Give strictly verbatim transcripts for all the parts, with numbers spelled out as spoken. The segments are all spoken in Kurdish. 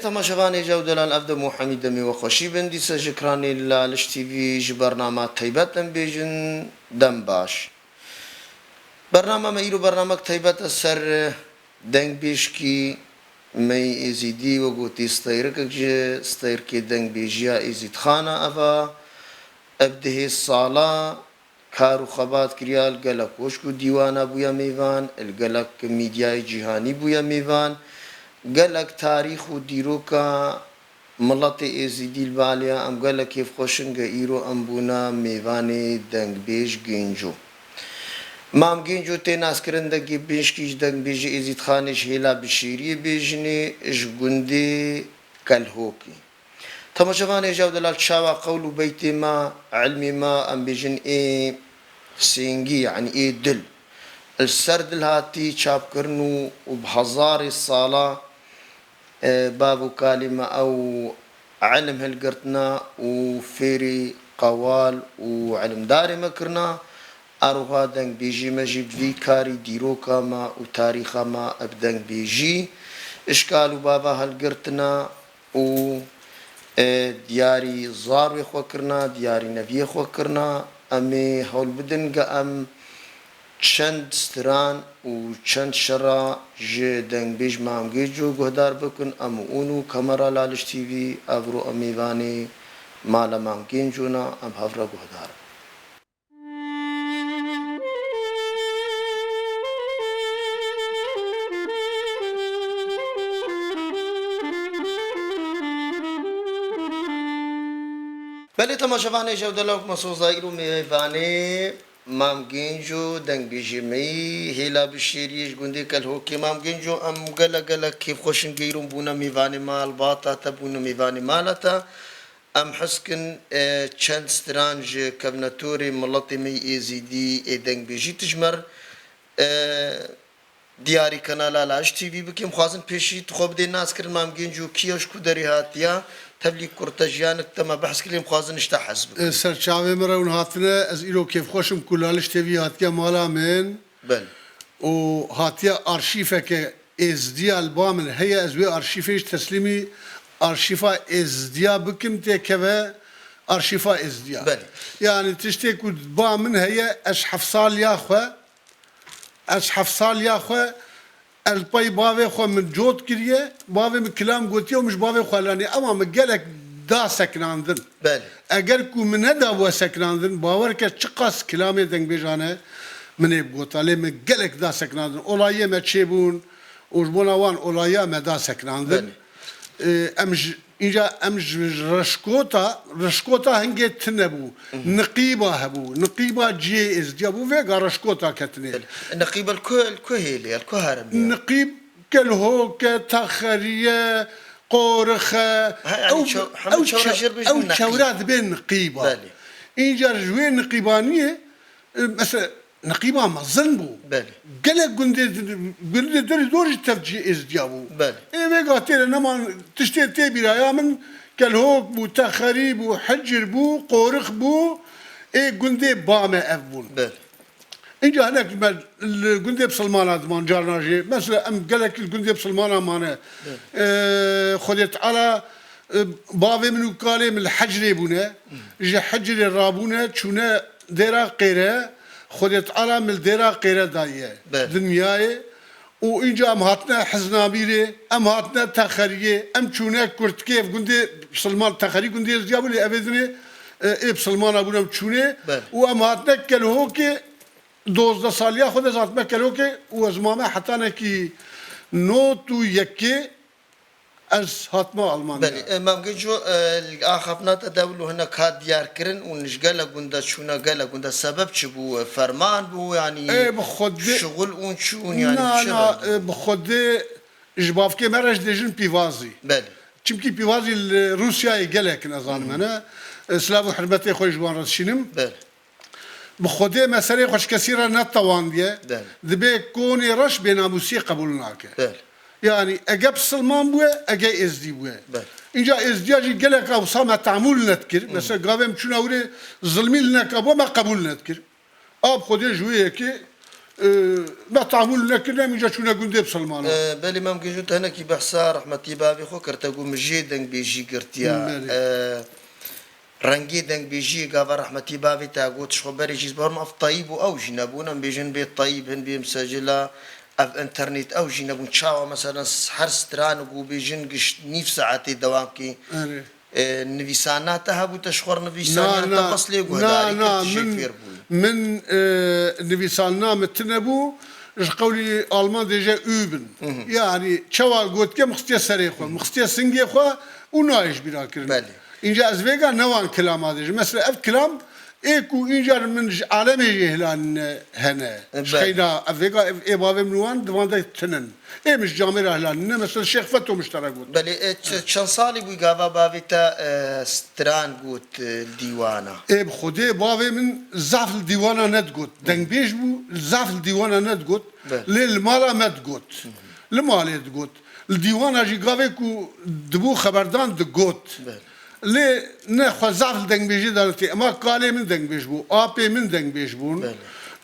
Temaşevanê hêja û delal, ev dem û hemî demê we xweşî bin. Dîsa ji ekranê Laliş T V ji bernama Teybet em bêjin, dem baş. Bernama me îro bernamek teybet e ser dengbêjkî me yî Êzîdî, we gotî steyrikek ji steyrikê dengbêjiya Êzîdxan e. Ev a, ev dihê sala kar û xebat kiriya, li gelek koşk û dîwana bûye mêvan, li gelek mîdyayê cîhanî bûye mêvan, gelek tarîx û dîroka miletê Êzîdî li ba li ya. Em gelek kêfxweş in ge îro em bûne mêvanê dengbêj Gênco. Mam Gênco tê naskirin dengbêjkî ji dengbêjê Êzîdxanê, ji hêla Bişêriyê bêjinê, ji gundê Kelhokê. Temaşevanê hêja û delal, çawa qewl û beytê me, ilmê me, em bêjin ê sêngî, yanî ê dil, li ser dil hatî çapkirin û, û bi hezarê sala, e, bav û kalê me ew ilim hilgirtina û fêrî qewal û ilimdarê me kirina. Eroha dengbêjê me jî bi vî karî dîroka me û tarîxa me bi dengbêjî ji kal û bava hilgirtina û, e, diyarî zarwê xwe kirina, diyarî neviyê xwe kirina. Em ê hewl bidin ge em çend stran û çend şera ji dengbêj Mam Gênco guhdar bikin. Em û ûn û kamera Laliş T V, evro em mêvanê mala Mam Gênco ne, em hev re guhdar bin. Belê, temaşevanê hêja û delal, me soza îro mêvanê Mam Gênco, dengbêjê me yî hêla Bişêriyê ji gundê Kelhokê. Mam Gênco, em gelek gelek kêfxweş in ge îro bûne mêvanê malbata te, bûne mêvanê mala te. Em hez kin, e, çend stran ji kevnetorê miletê me yî Êzîdî ê dengbêjî tu ji me re, e, diyarî kanala Laliş T V bikin. Em xwazin pêşî tu xwe bidê naskirin, Mam Gênco kî ye, ji ku derê hatiye, tevlî kurtejiyanek te me behs kir, lê em xwazin ji te hez bikin. E, ser çavê min re hûn hatine, ez îro kêfxweş im ku Laliş T V hatiye mala min. Belê. Û hatiye arşîfeke Êzdiya li ba min heye, ez wê arşîfê jî teslîmî arşîfa Êzdiya bikim, têkeve arşîfa Êzdiya. Belê. Yanî tiştê ku ba min heye, ez heft saliya xwe, ez heft saliya xwe, ez li pey bavê xwe min cot kiriye, bavê min kilam gotiye û min ji bavê xwe lanê. Ema min gelek da sekinandin. Belê. Eger ku min nedabû sekinandin, bawer ke çiqas kilamê dengbêjan e, min ê bigota, lê min gelek da sekinandin. Olayiyê me çêbûn û ji bona wan olayiya me da sekinandin. Belê. Ê, em ji, înca em ji reşkota, reşkota hingê tune bû. Hı hı. Niqîba hebû. Niqîba cihê Êzdiya bû, vêga reşkota ketine. Belê. Niqîba li ku, li ku hêlê ye, li ku heremê ye? Niqîb Kelhok e, Texerî ye, Qorix e. Ha, yanî ew, çew-, hemû ew çewre çew-, jêr bêjin ew niqîb. Çewre dibe niqîba. Belê. Încar ji wê niqîbaniyê, e, mesela niqîba mezin bû. Belê. Gelek gundê, gundê derî dor jî tev cihê Êzdiya bû. Belê. Ê vêga têre neman tiştê tê bîraya min, Kelhok bû, Texerî bû, Hicir bû, Qorix bû. Ê gundê ba me ev bûn. Belê. Înca hinek me li gundê bisilmana diman carna jî. Mesela em gelekî li gundê bisilmana mane. Evet. Ee, Xwedê Teala, e, bavê min û kalê min li Hicrê bûne. Hı. Ji Hicrê rabûne, çûne dêra Qêre. Xwedê Teala min li dêra Qêre daye. Evet. Dinyayê. Û înca em hatine Hiznamîrê, em hatine Texeriyê, em çûne Kurtkê, ev gundê bisilman, Texerî gundê Êzdiya bû, lê evê dinê, e, ê bisilmana bûn, em çûne. Belê. Û em hatine Kelhokê, dozdeh saliya xwe de ez hatime Kelhokê û ez mame hetanekî nod û yekê ez hatime Almanya. Belê, e, Mam Gênco, e, li axaftina te de wilo hinek hat diyar kirin û ji gelek gunda çûne, gelek gunda sebeb çi bû? E, ferman bû, yanî Ê, bi Xwedê şixul ûn çûn, yanî Na, çi na, re? E, bi Xwedê ji bavkê me re jî dêjin pîvazî. Belê. Çimkî pîvazî li Rûsyayê gelek in, ez zanim hene. E, silav û hurmetê xwe ji wan re dişînim. Belê. Bi Xwedê me serê xwe ji kesî re netewandiye. Belê. Dibê konê reş bênamûsiyê qebûl nake. Belê. Yanî ege bisilman bûye, ege êzdî bûye. Belê. Înca êzdiya jî gelek wisa me tehmûl nedikir. Hı. Mesela gavê em çûna wirê zilmî li neka bû, me qebûl nedikir. A bi Xwedê ji wê yekê e, me tehamûl nekirine, em îca çûne gundê bisilmana. E, belê, Mam Gênco, te hinekî behsa rehmetî bavê xwe kir, te got, min jê dengbêjî girtiya. Belê. E, rengê dengbêjiyê gava rehmetî bavê te got, ji xwe berê jî ez bawer im ev teyîb û ew jî nebûn, em bêjin bê teyîb, hin bê misecila, ev înternet ew jî nebûn. Çawa, meselen, s-, her stranek û bêjin giş nîv saetê dewam kî. Erê. E, nivîsana te hebû, te ji xwe re nivîsaniya Na, te na, bes lê na, guhdarî kir, na, tu jê min, fêr bûyî. Min, e, nivîsanina min tune bû, ji qewlî Alman dêje üben. Mhm. Yani, çawa gotiye, min xistiye serê xwe, min xistiye singê xwe û nayê ji bîra kirin. Belê. Înca ez vêga ne wan kilama dêjim. Mesela ev kilam ê ku înca min ji alemê jê hilanine hene. E, Ji belê. xeyna ev vêga ev ê bavê min wan di van de tinin. Ê min ji camê re hilanine. Mesela Şêx Feto min ji te re got. Belê, e, ç-, çend salî bû gava bavê te, e, stran got, e, li dîwana? Ê bi Xwedê bavê min zaf li dîwana nedigot. Dengbêj bû, zaf li dîwana nedigot. Belê. Lê li mala me digot. Li malê digot. Li dîwana jî gavê ku dibû xeberdan digot. Belê. Lê ne xwe zaf li dengbêjê de tê. Ema kalê min dengbêj bû, apê min dengbêj bûn. Belê.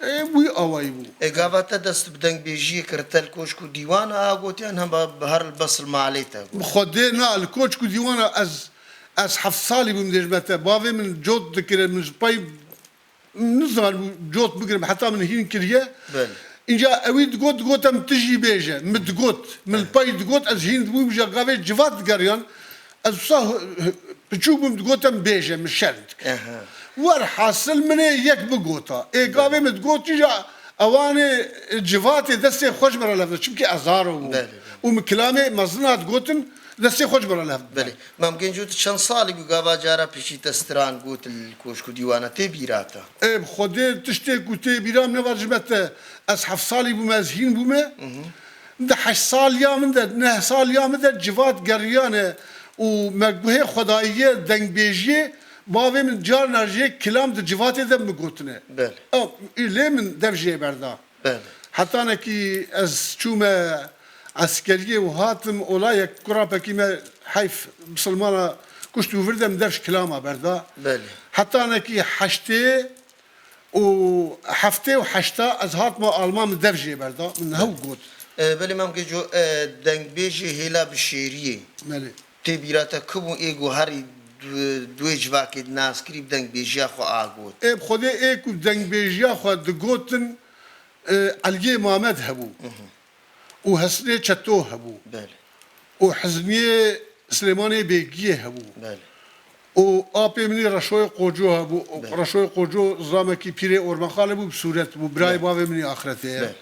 E, wî awayî bû. E, gava te dest bi dengbêjiyê kir, te li koşk û dîwan a gotiyan, hem ba-, bi her li bes li malê te got? Bi Xwedê na, li koçk û dîwana ez, ez heft salî bûm dêjme te. Bavê min cot dikire, min ji pey Nizanim cot bigirim, heta min hîn kiriye. Belê. Înca ewî digot, digot em tu jî bêje. Min digot, min li pey digot, ez hîn dibûm, ja gavê civat digeriyan. Ez wisa piçûk bûm, digot em bêje, min şerm dikir. Aha. Werhasil min ê yek bigota. Ê gavê min digot, îja ewanê civatê destê xwe ji min re levde. Çimkî ez zaro bûm. Belê, belê. Û min kilamê mezina digotin, destê xwe ji min re levde. Belê. Mam Genco, tu çend salî bû gava cara pêşî te stran got li koşk û dîwana, tê bîra te? Ê, bi Xwedê tiştê ku tê bîra min, nevar ji me te, ez heft salî bûme, ez hîn bûme. Mhm. Di heşt saliya min de, neh saliya min de civat geriyane û me guhê xwedayiyê, dengbêjiyê, bavê min carna jê kilam di civatê de min gotine. Belê. Ew, lê min dev jê berda. Belê. Hetanekî ez çûme eskeriyê û hatim, olayek kurapekî me heyf bisilmana kuşt û vir de min dev ji kilama berda. Belê. Hetanekî heştê û heftê û heşta ez hatime Alman, min dev jê berda. Min hew got. E, belê Mam Genco, e, dengbêjê hêla bi şêriyê. Belê. Tê bîra te ku bû ê ku herî du-, duê civakê nas kirî bi dengbêjiya xwe a got? Ê bi Xwedê ê ku dengbêjiya xwe digotin, e, Eliyê Mamed hebû. Mhm. Û Hesnê Çeto hebû. Belê. Û Hizmiyê Silêmanê Bêgiyê hebû. Belê. Û apê min î Reşoyê Qoco hebû. Belê. Reşoyê Qoco zilamekî pîrê Ormexalê bû, bi sûret bû. Birayê Belê. Bavê min î axretê ye. Belê.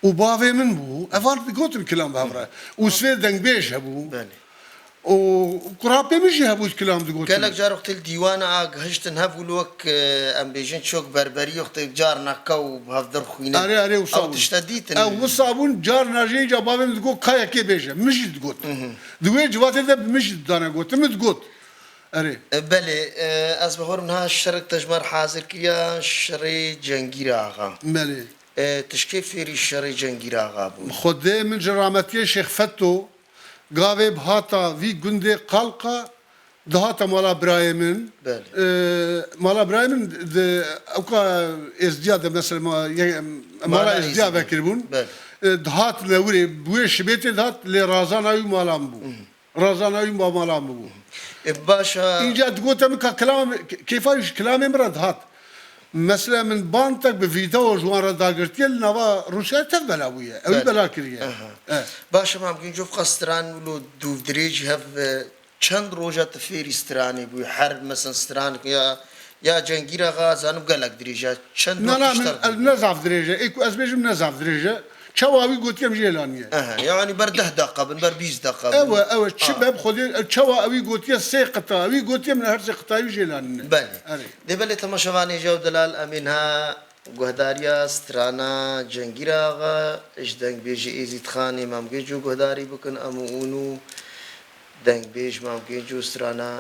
Û bavê min bû. Evan digotin kilam bi hev re. Û sê dengbêj hebû. Belê. Û kurapê min jî hebû, kilam digotin. Gelek carok til dîwana a gihiştin hev û li wek, e, em bêjin çok berberî yox, tê carna kew bi hev dirxwînin. Erê, erê, wisa Ew bûn. Tişte dîtin. Ew wisa bûn, carna jê ca bavê min digot, ka yekê bêje. Min jî digot. Mhm. Di wê civatê de bi min jî didane gotin, min digot. Erê. E, belê, e, ez bawer im niha şerek te ji me re hazir kiriya, şerê Cengîr Axa. Belê. E, tu ji kê fêrî şerê Cengîr Axa bû? Xwedê min ji rahmetiyê Şêx Feto, gavê bi hata vî gundê Qalqa, dihata mala birayê min. Belê. E, mala birayê min di, ewka Êzdiya de, mesela, ma-, ye-, mala Mala Êzdiya Êzidî. Vekiribûn. Belê. E, dihat Newirê, bi wê şibêtê dihat, lê razana wî mala min bû. Mhm. Razana wî ba mala min bû. E, baş e. Înca digote min ka kilam, kêfa wî ji kilamê min re dihat. Mesela min bantek bi vîdeo ji wan re dagirtiye, li nava Rûsyayê tev bela bûye. Ew Belê. Bela kiriye. Aha. E. Baş e, Mam Genco, qas stran wilo dûvdirêj hev, e, çend roja tu fêrî stranê bûyî? Her, mesela, stran ya Ya Cengîr Axa, zanim gelek dirêj e. Çend Na, wek na, min, pişta ez, ne zaf dirêj e. Ê ku ez bêjim ne zaf dirêj e. Çawa wî gotiye min jê laniye. Aha, yani ber deh deqa bin, ber bîst deqa bin. Ewe, ewe, çi Ha. be bi Xwedê, ew çawa ewî gotiye sê qita, ewî gotiye min her sê qitayî wî jê lanine. Belê. Erê. Dê belê temaşevanê Jew Delal, em ê niha guhdariya strana Cengîr Axa ji dengbêjê Êzîdxanê Mam Genco guhdarî bikin, em û ûnû dengbêj Mam Genco strana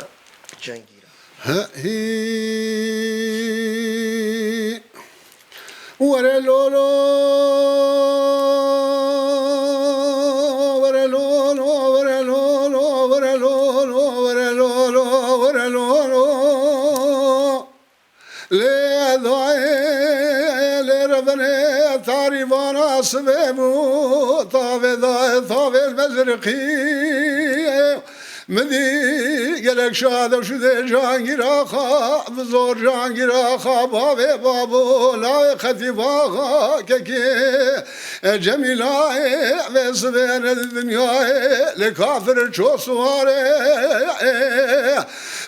Cengîr Axa. He, hî. Were lolo, were lolo, were lolo, were lolo, were lolo, were lolo. Lê dayê, lê revenê, Tarî vana sibê bû, tavê dayê tavê mezirqî. Min dî gelek şade şûdê Cangîra xa, bi zor Cangîra xa, bavê babo, navê Xetîba xa, kekê Cemîlayê, vê sibê ne di dinyayê, li kafir ço siwarê.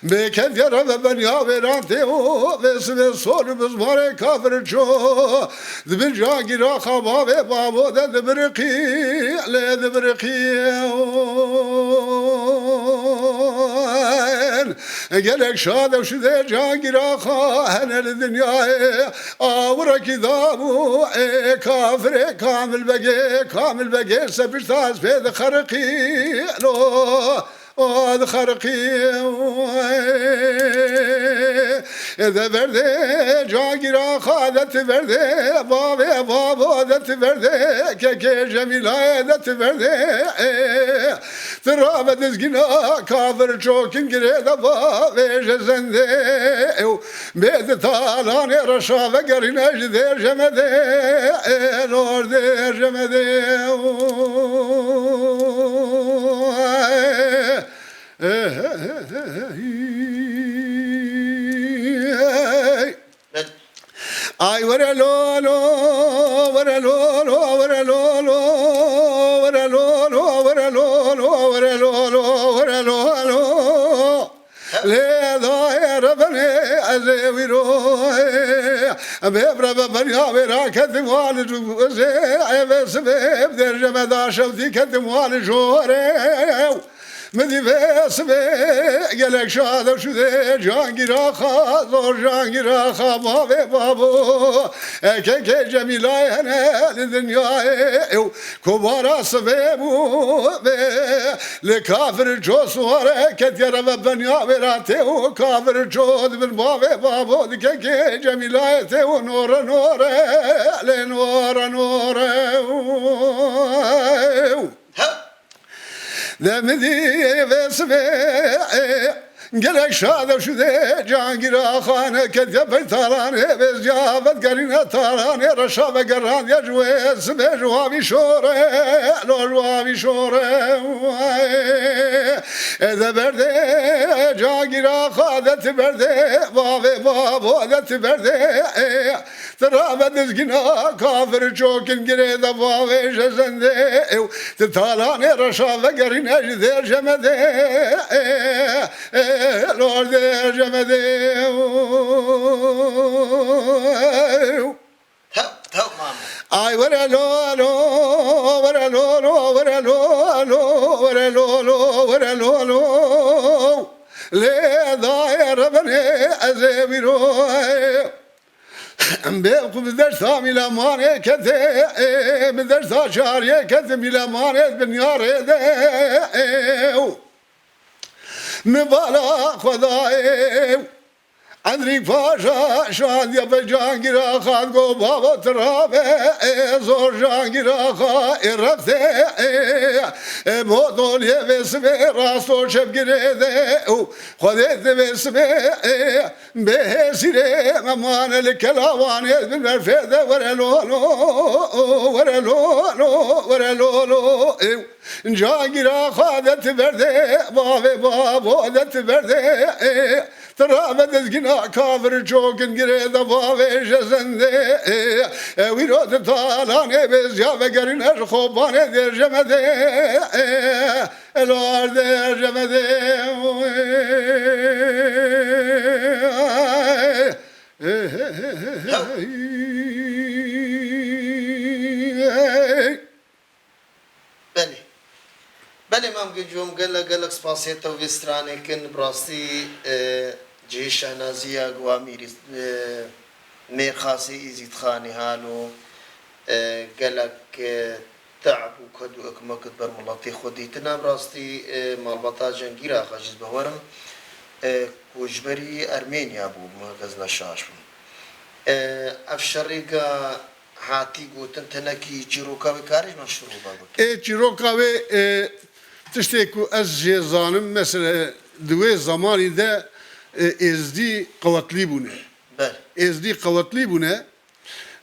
Bê ketiye re ve benya wêran tê û vê sibê sol û bizmarê kafir ço. Di bin Cangîra xa bavê babo de dibiriqî, lê dibiriqî. Gelek şade şûdê Cangîra xa hene li dinyayê. Awirekî dabû, ê kafirê Kamil Begê, Kamil Begê se pişta ez pê dixeriqî. Lo, O dixeriqî. De berdê Cangîra xa, de ti berdê bavê babo, de ti berdê kekê Cemîlayê, de ti berdê. Ti rabe dizgîna kafir çokin girê de bavê ji zendê. Bê di talanê reşa vegerîne ji dêr jemedê, lor dêr jemedê. Ay were lo lo, were lo lo, were lo lo, were lo lo, were lo lo, were lo lo, were lo lo. Lê dayê re benê ez ê wî ro. Bê bire be beriya wê ra ketim wali ju ez ê eve sibê derje me da şewtî ketim wali jore. Min dî vê sibê gelek şade şûdê Cangîra xa, zor Cangîra xa, bavê babo. Ekekê Cemîlayê hene li dinyayê ew. Kovara sibê bû bê. Li kafir ço suware ketiye re ve benya wê ra tê û kafir ço di bin bavê babo di kekê Cemîlayê tê û nore nore lê nore nore. He? Demidî vê sibê, gelek şade şûdê Cangîra xane ketiye pey talanê, vêziya vegerîne talanê, reşa vegerandiye ji wê sibê ji wavî şore, lo ji wavî şore. E de berdê Cangîra xa, de ti berdê, bavê bavo, de ti berdê. Ti rabe dizgîna kafir çokin girê de bavê je zendê ew. Ti talanê reşa vegerîne ji dêr jemedê. Lor dêr jemedê. Tew, tew mame. Ay were lo lo, were lo lo, were lo lo, were lo lo, were lo lo. Lê dayê rebenê ez ê wîro. Bê ku bi dersa mîlemanê kete, bi dersa şariyê kete mîlemanê dinyarê de. Mi bala Xwedayê, Endrîk Paşa şandiye be Cangîra xan go babo ti rabe, zor Cangîra xa ê rextê, motoliyê vê sibê rasto çep girê de, Xwedê di vê sibê, Bê hêsîrê me mane li kelawanê, bi berfê de were lo lo, were lo lo, were lo lo. Ew Cangîra xwe de ti berdê, bavê bavo de ti berdê. Ti rabe dizgîna kafir çokin girê de bavê je zendê. Ew îro di talanê bê ziya vegerîne ji Xobanê dê jemedê. Elo erdê jemedê. Belê. Belê Mam Gunco, em gelek gelek spasiyê te û vê stranê kin. Bi rastî, e, cihê şehnaziya Guamîrî, e, mêrxasê Êzîdxanê halo, e, gelek, e, te'b û ked û ekmek di ber miletê xwe dîtine. Bi rastî, e, malbata Cengîr Axa jî ez bawer im, e, koçberî Ermêniya bû, min heke ez neşaş bim. E, ev şerê ka hatî gotin, tenekî çîroka wê karê ji me şirova bike. Ê, çîroka wê, e, tiştê ku ez jê zanim, mesela di wê zemanî de, e, Êzdî qewetlî bûne. Belê. Êzdî qewetlî bûne.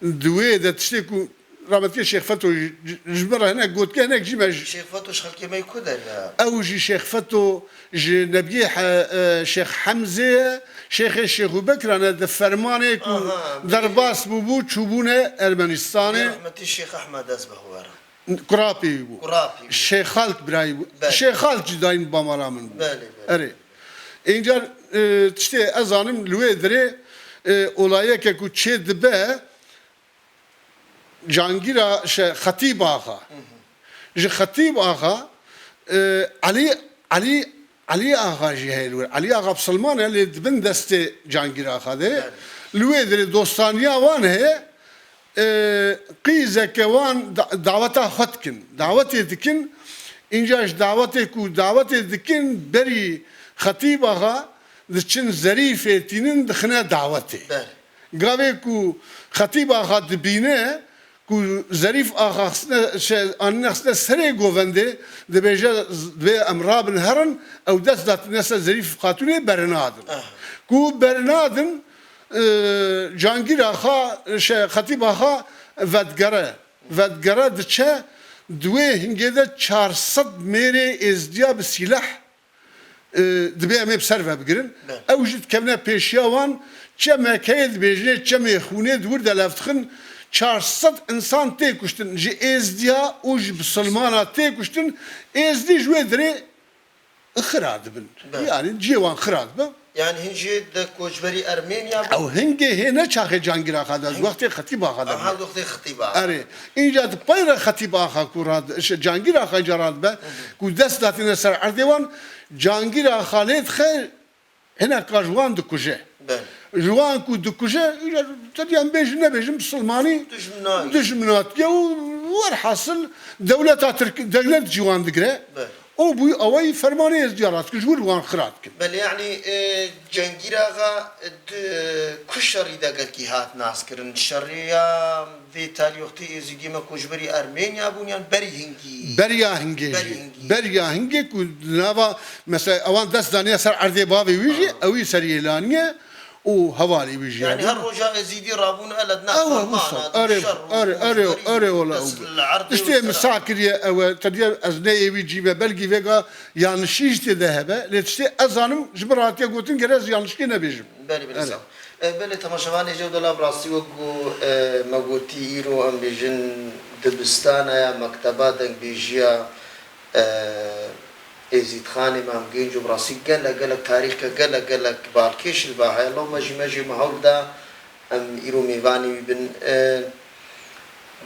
Di wê de tiştê ku rahmetî Şêx Feto ji, ji, ji min re hinek gotiye, hinek jî me ji Şêx Feto ji xelkê me yê ku derê ye? Ew jî Şêx Feto ji Nebiyê He-, e, Şêx Hemzê ye. Şêxê Şêxûbekran e, di fermanê ku Aha, derbas bûbû, çûbûne Ermenistanê. Rahmetî Şêx Ehmed ez bi xwe re. Kurapê wî bû. Kurapê wî. Şêxalk birayî bû. Belê. Şêxalk jî dayîn bamara min bû. Belê, belê. Erê. Încar, e, tiştê ez zanim li wê dirê, e, olayeke ku çê dibe, Cangîra, şe-, Xetîb Axa. Hı hı. Ji Xetîb Axa, e, Elî, Elî, Elî Axa jî heye li wir. Elî Axa bisilman e, lê di bin destê Cangîr Axa de ye. Belê. Li wê dirê dostaniya wan heye, e, qîzeke wan da-, daweta xwe dikin. Dawetê dikin, înca ji dawetê ku dawetê dikin, berî Xetîb Axa diçin Zerîfê tînin dixine dawetê. Belê. Gavê ku Xetîb Axa dibîne ku Zerîf Axa xistine, şey, anîne xistine serê govendê, dibêje, dibê em rabin herin, ew dest datîne ser Zerîf Xatûnê bernadin. Ah. Ku bernadin, e, Cangîr Axa, şey, Xetîb Axa vedigere. Vedigere diçe, di wê hingê de çar sed mêrê êzdiya bi sîleh e, dibê em ê bi ser ve bigirin. Be. Ew jî dikevine pêşiya wan, çemekeyê dibêjinê, çemê xûnê di wir de lev dixin. Çar sed insan tê kuştin. Ji êzdiya û ji bisilmana tê kuştin. Êzdî ji wê dirê xira dibin. Be. Yanî cihê wan xira dibe. Yanî hin jî de koçberî Ermeniya bû. Ew hingê hê ne çaxê Cangîr Axa de, wextê Xetîb Axa de bû. Aha, wextê Xetîb Axa. Erê. Înca di pey re Xetîb Axa ku rad-, şe-, Cangîr Axa înca radibe, Hı hı. ku dest datîne ser erdê wan, Cangîr Axa lê dixe, hineka ji wan dikuje. Belê. Ji wan ku dikuje, înca te diyan bêjin nebêjin, bisilmanî Dijminayî. dijminatiye û werhasil dewleta Tirk, dewlet jî wan digire. Belê. Û bû awayî fermanê êzdiya rast kir, ji wir wan xira dikin. Belê, yanî, e, Cengîr Axa di ku şerî de gelkî hat naskirin? Şerî ya vê talî wextê Êzîdî me koçberî Ermeniya bûn yan berî hingî? Beriya hingê Berî jî. hingî. Beriya hingê ku di nava, mesela, ewan dest daniye ser erdê bavê wî jî, Ha. ew î serî êlaniye. û hevalê wî jî Yanî hebûn. her roja Êzîdî rabûn ele dina Ew fermana, wisa, di erê, şer û erê, erê, goçberî erê, wala dest ew. li erdê Tiştê û min sera. sa kiriye ew e, te diye ez neyê wî cî me, belkî vêga yanlişî jî tê de hebe, lê tiştê ez zanim ji min re hatiye gotin, gere ez yanlişiyê nebêjim. Belê, belê, Erê. sağ ol. E, belê, temaşevanê jê de la bi rastî wek ku, e, me gotî îro em bêjin dibistana ya mekteba dengbêjiya, e, Êzîdxanê Mam Genco bi rastî gelek, gelek tarîxke gelek, gelek balkêş li ba heye. Lewma jî me jî me hewl da em îro mêvanê wî bin. E,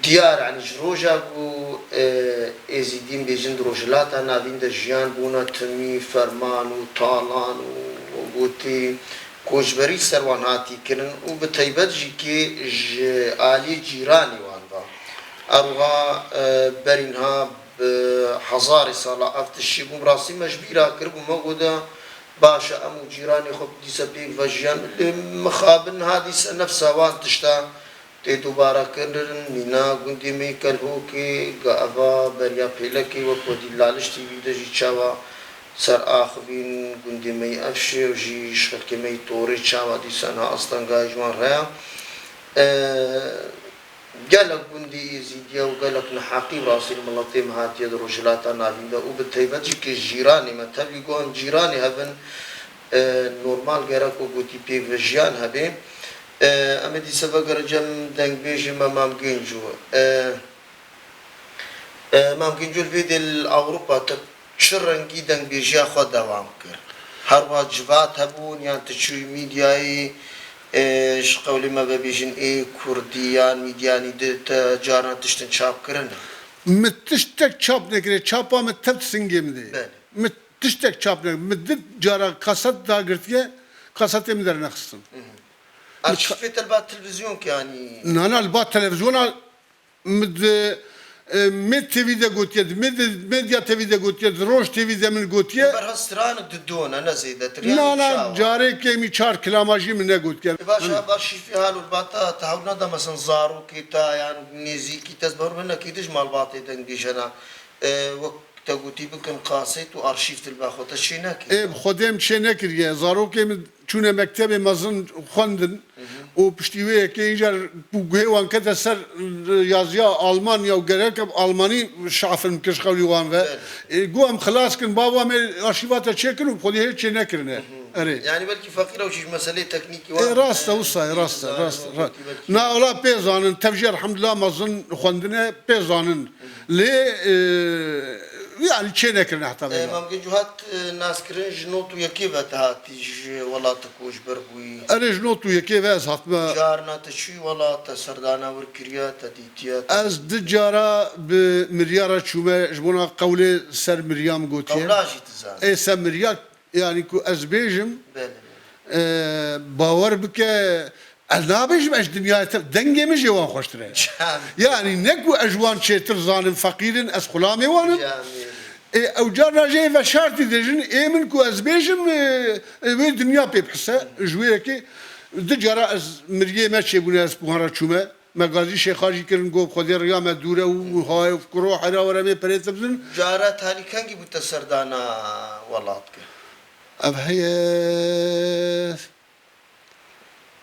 diyar, yanî ji roja ku, e, Êzîdîn bêjin di Rojhilata Navîn de jiyan bûna timî, ferman û talan û gotî koçberî ser wan hatî kirin û bi taybet jî kê ji aliyê cîranê wan ve. Eroha, e, berî niha bi hezarê sala ev tişt çêbûn. Bi rastî me ji bîra kiribû, me got, baş e, em û cîranê xwe dîse pêk ve jiyan. Lê mixabin niha dîse nefsa wan tişta tê dubare kirin. Mîna gundê me yê Kelhokê, ga eva beriya Pêlekê, wek we dî Laliş T V de jî çawa ser axivîn gundê me yê Efşê û jî ji xelkê me yê Torê çawa dîsa niha astengayê ji wan re ya. E, Gelek gundê Êzîdiya û gelek neheqî bi rastî li miletê me hatiye di Rojhilata Navîn de û bi taybet jî kê cîranê me, tevlî ku em cîranê hev in, e, normal gerek ku gotî pêk ve jiyan hebe. E, em ê dîse vegere cem dengbêjê me Mam Genco. E, e, Mam Genco, li vê dê li Ewropa te çi rengî dengbêjiya xwe dewam kir? Her wiha civat hebûn yan tu çûyî mîdyayê, e, ji qewlê me vebêjin ê kurdî yan mîdyanî di te carna tiştin çap kirin? Min tiştek çap nekiriye, çapa min tev singê min de ye. Belê. Min tiştek çap nekiriye. Min di cara kaset dagirtiye, kasetê min dernexistin. Hı hı. Arşîvê te li ba televîzyon ke, yanî? Na, na, li ba televîzyona Min di, e, Med T V de gotiye, di Med-, Medya T V de gotiye, di Roj T V de min gotiye. Berha stranek di dona, ne zêdetir. Yanî Na, na, çawa? Carê kêmî çar kilama jî min negotiye. E, baş, Hin. Baş şîfî halo li ba te, te hewl neda, mesela, zarokê te yan nêzîkî te, ez bawer binekî dij malbatê deng bîjena. E, wek Te gotî bikin kasêt û arşîv, tu li ba xwe te çê nekir. Ê, bi Xwedê min çê nekiriye. Zarokê min çûne mektebê mezin xwendin û piştî wê yekê îcar ku guhê wan kete ser, e, yaziya Almanya û gerek em Almanî şafilm kir ji qewlî wan ve. Belê. Ê, got em xilas kin, ba wan me arşîva te çêkin û bi Xwedê hê çê nekirine. Erê. Yanî belkî feqîr ew jî ji meseleyê teknîkî wan. Ê, rast e, wisa ye, rast e, rast e, rast. Na, wela pê zanin, tev jî elhamdulillah mezin xwendine, pê zanin. Lê, e, yanî çê nekirine heta vêga. E, Mam Genco hat, e, naskirin ji not û yekê ve te hatî ji welata ku ji ber bûyî. Erê, ji not û yekê ve ez hatime. Carna te çûyî welat, te serdana wir kiriya, te dîtiya, te. Ez du cara bi miriya re çûme, ji bona qewlê ser miriya min gotiye. Qewla jî tu zanî. Ê, ser miriya, yanî ku ez bêjim, Belê, belê. e, bawer bike, ez nabêjim ez ji dinyayê te, dengê min jê wan xweştir e. Canê. Yanî ne ku ez ji wan çêtir zanim, feqîr in, ez xulamê wan im. Canê. Ê, ew carna jê veşartî dêjin, ê min ku ez bêjim, e, e, wê dinya pê bihise, ji wê yekê du cara ez miriyê me çêbûne, ez bi wan re çûme. Me gazî şêxa jî kirin, got, Xwedê riya me dûr e û hay kuro hera were mê perê te bidin. Cara talî kengî bû te serdana welat kir? Ev heye,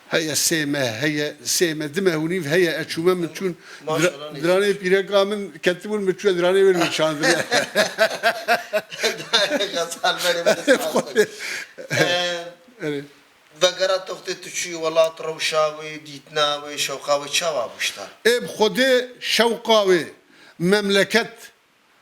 heye sê meh, heye sê meh, du meh û nîv heye, ez çûme min çûn. Maşallah, dira-, neyse. Diranê pîreka min ketibûn, min çûye diranê wê min çandine. Xwedê. Ee, Erê. Vegera te wextê tu çûyî welat, rewşa wê, dîtina wê, şewqa wê çawa bû ji te? Ê bi Xwedê şewqa wê, memleket,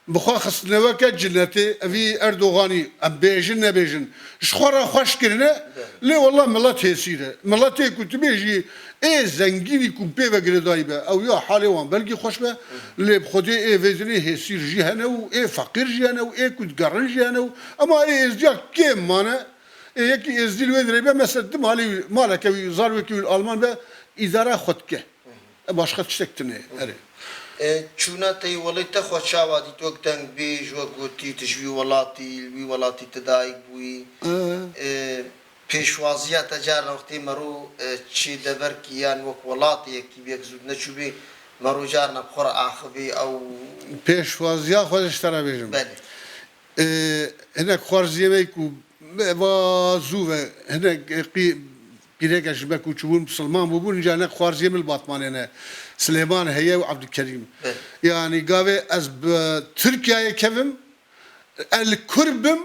bi xwe xistine weke cinetê, evî Erdoganî, em bêjin nebêjin, ji xwe re xweş kirine, lê wela milet hêsîr e. Miletê ku tu bêjî, ê zengînî ku pê ve girêdayî be, ew ya halê wan belkî xweş be, lê bi Xwedê ê vê dinê hêsîr jî hene û ê feqîr jî hene û ê ku digerin jî hene û, ema ê êzdiya kêm mane, Ê yekî êzdî li wê dirê be, mesela di malê wî, maleke wî, zarokekî wî li Alman be, îdara xwe dike. E, başqa tiştek tune, erê. E, çûna te yê welê te xwe çawa dît, wek dengbêj, wek gotî, tu ji wî welatî, li wî welatî tu dayik bûyî? E, pêşwaziya te carna wextê mero, e, çê deverkî yan wek welatê yekî bi yek zû neçûbê, mero carna bi xwe re axivê ew. Pêşwaziya xwe ji te re bêjim. Belê. E, hinek xwarziyê me ku me va zû ve hinek, e, qî-, pîreke ji me ku çûbûn misilman bûbûn, înca hinek xwarziyê min li Batmanê ne. Silêman heye û Ebdulkerîm. Belê. Yanî gavê ez bi Tirkiyeyê kevim, ez li Kurd bim,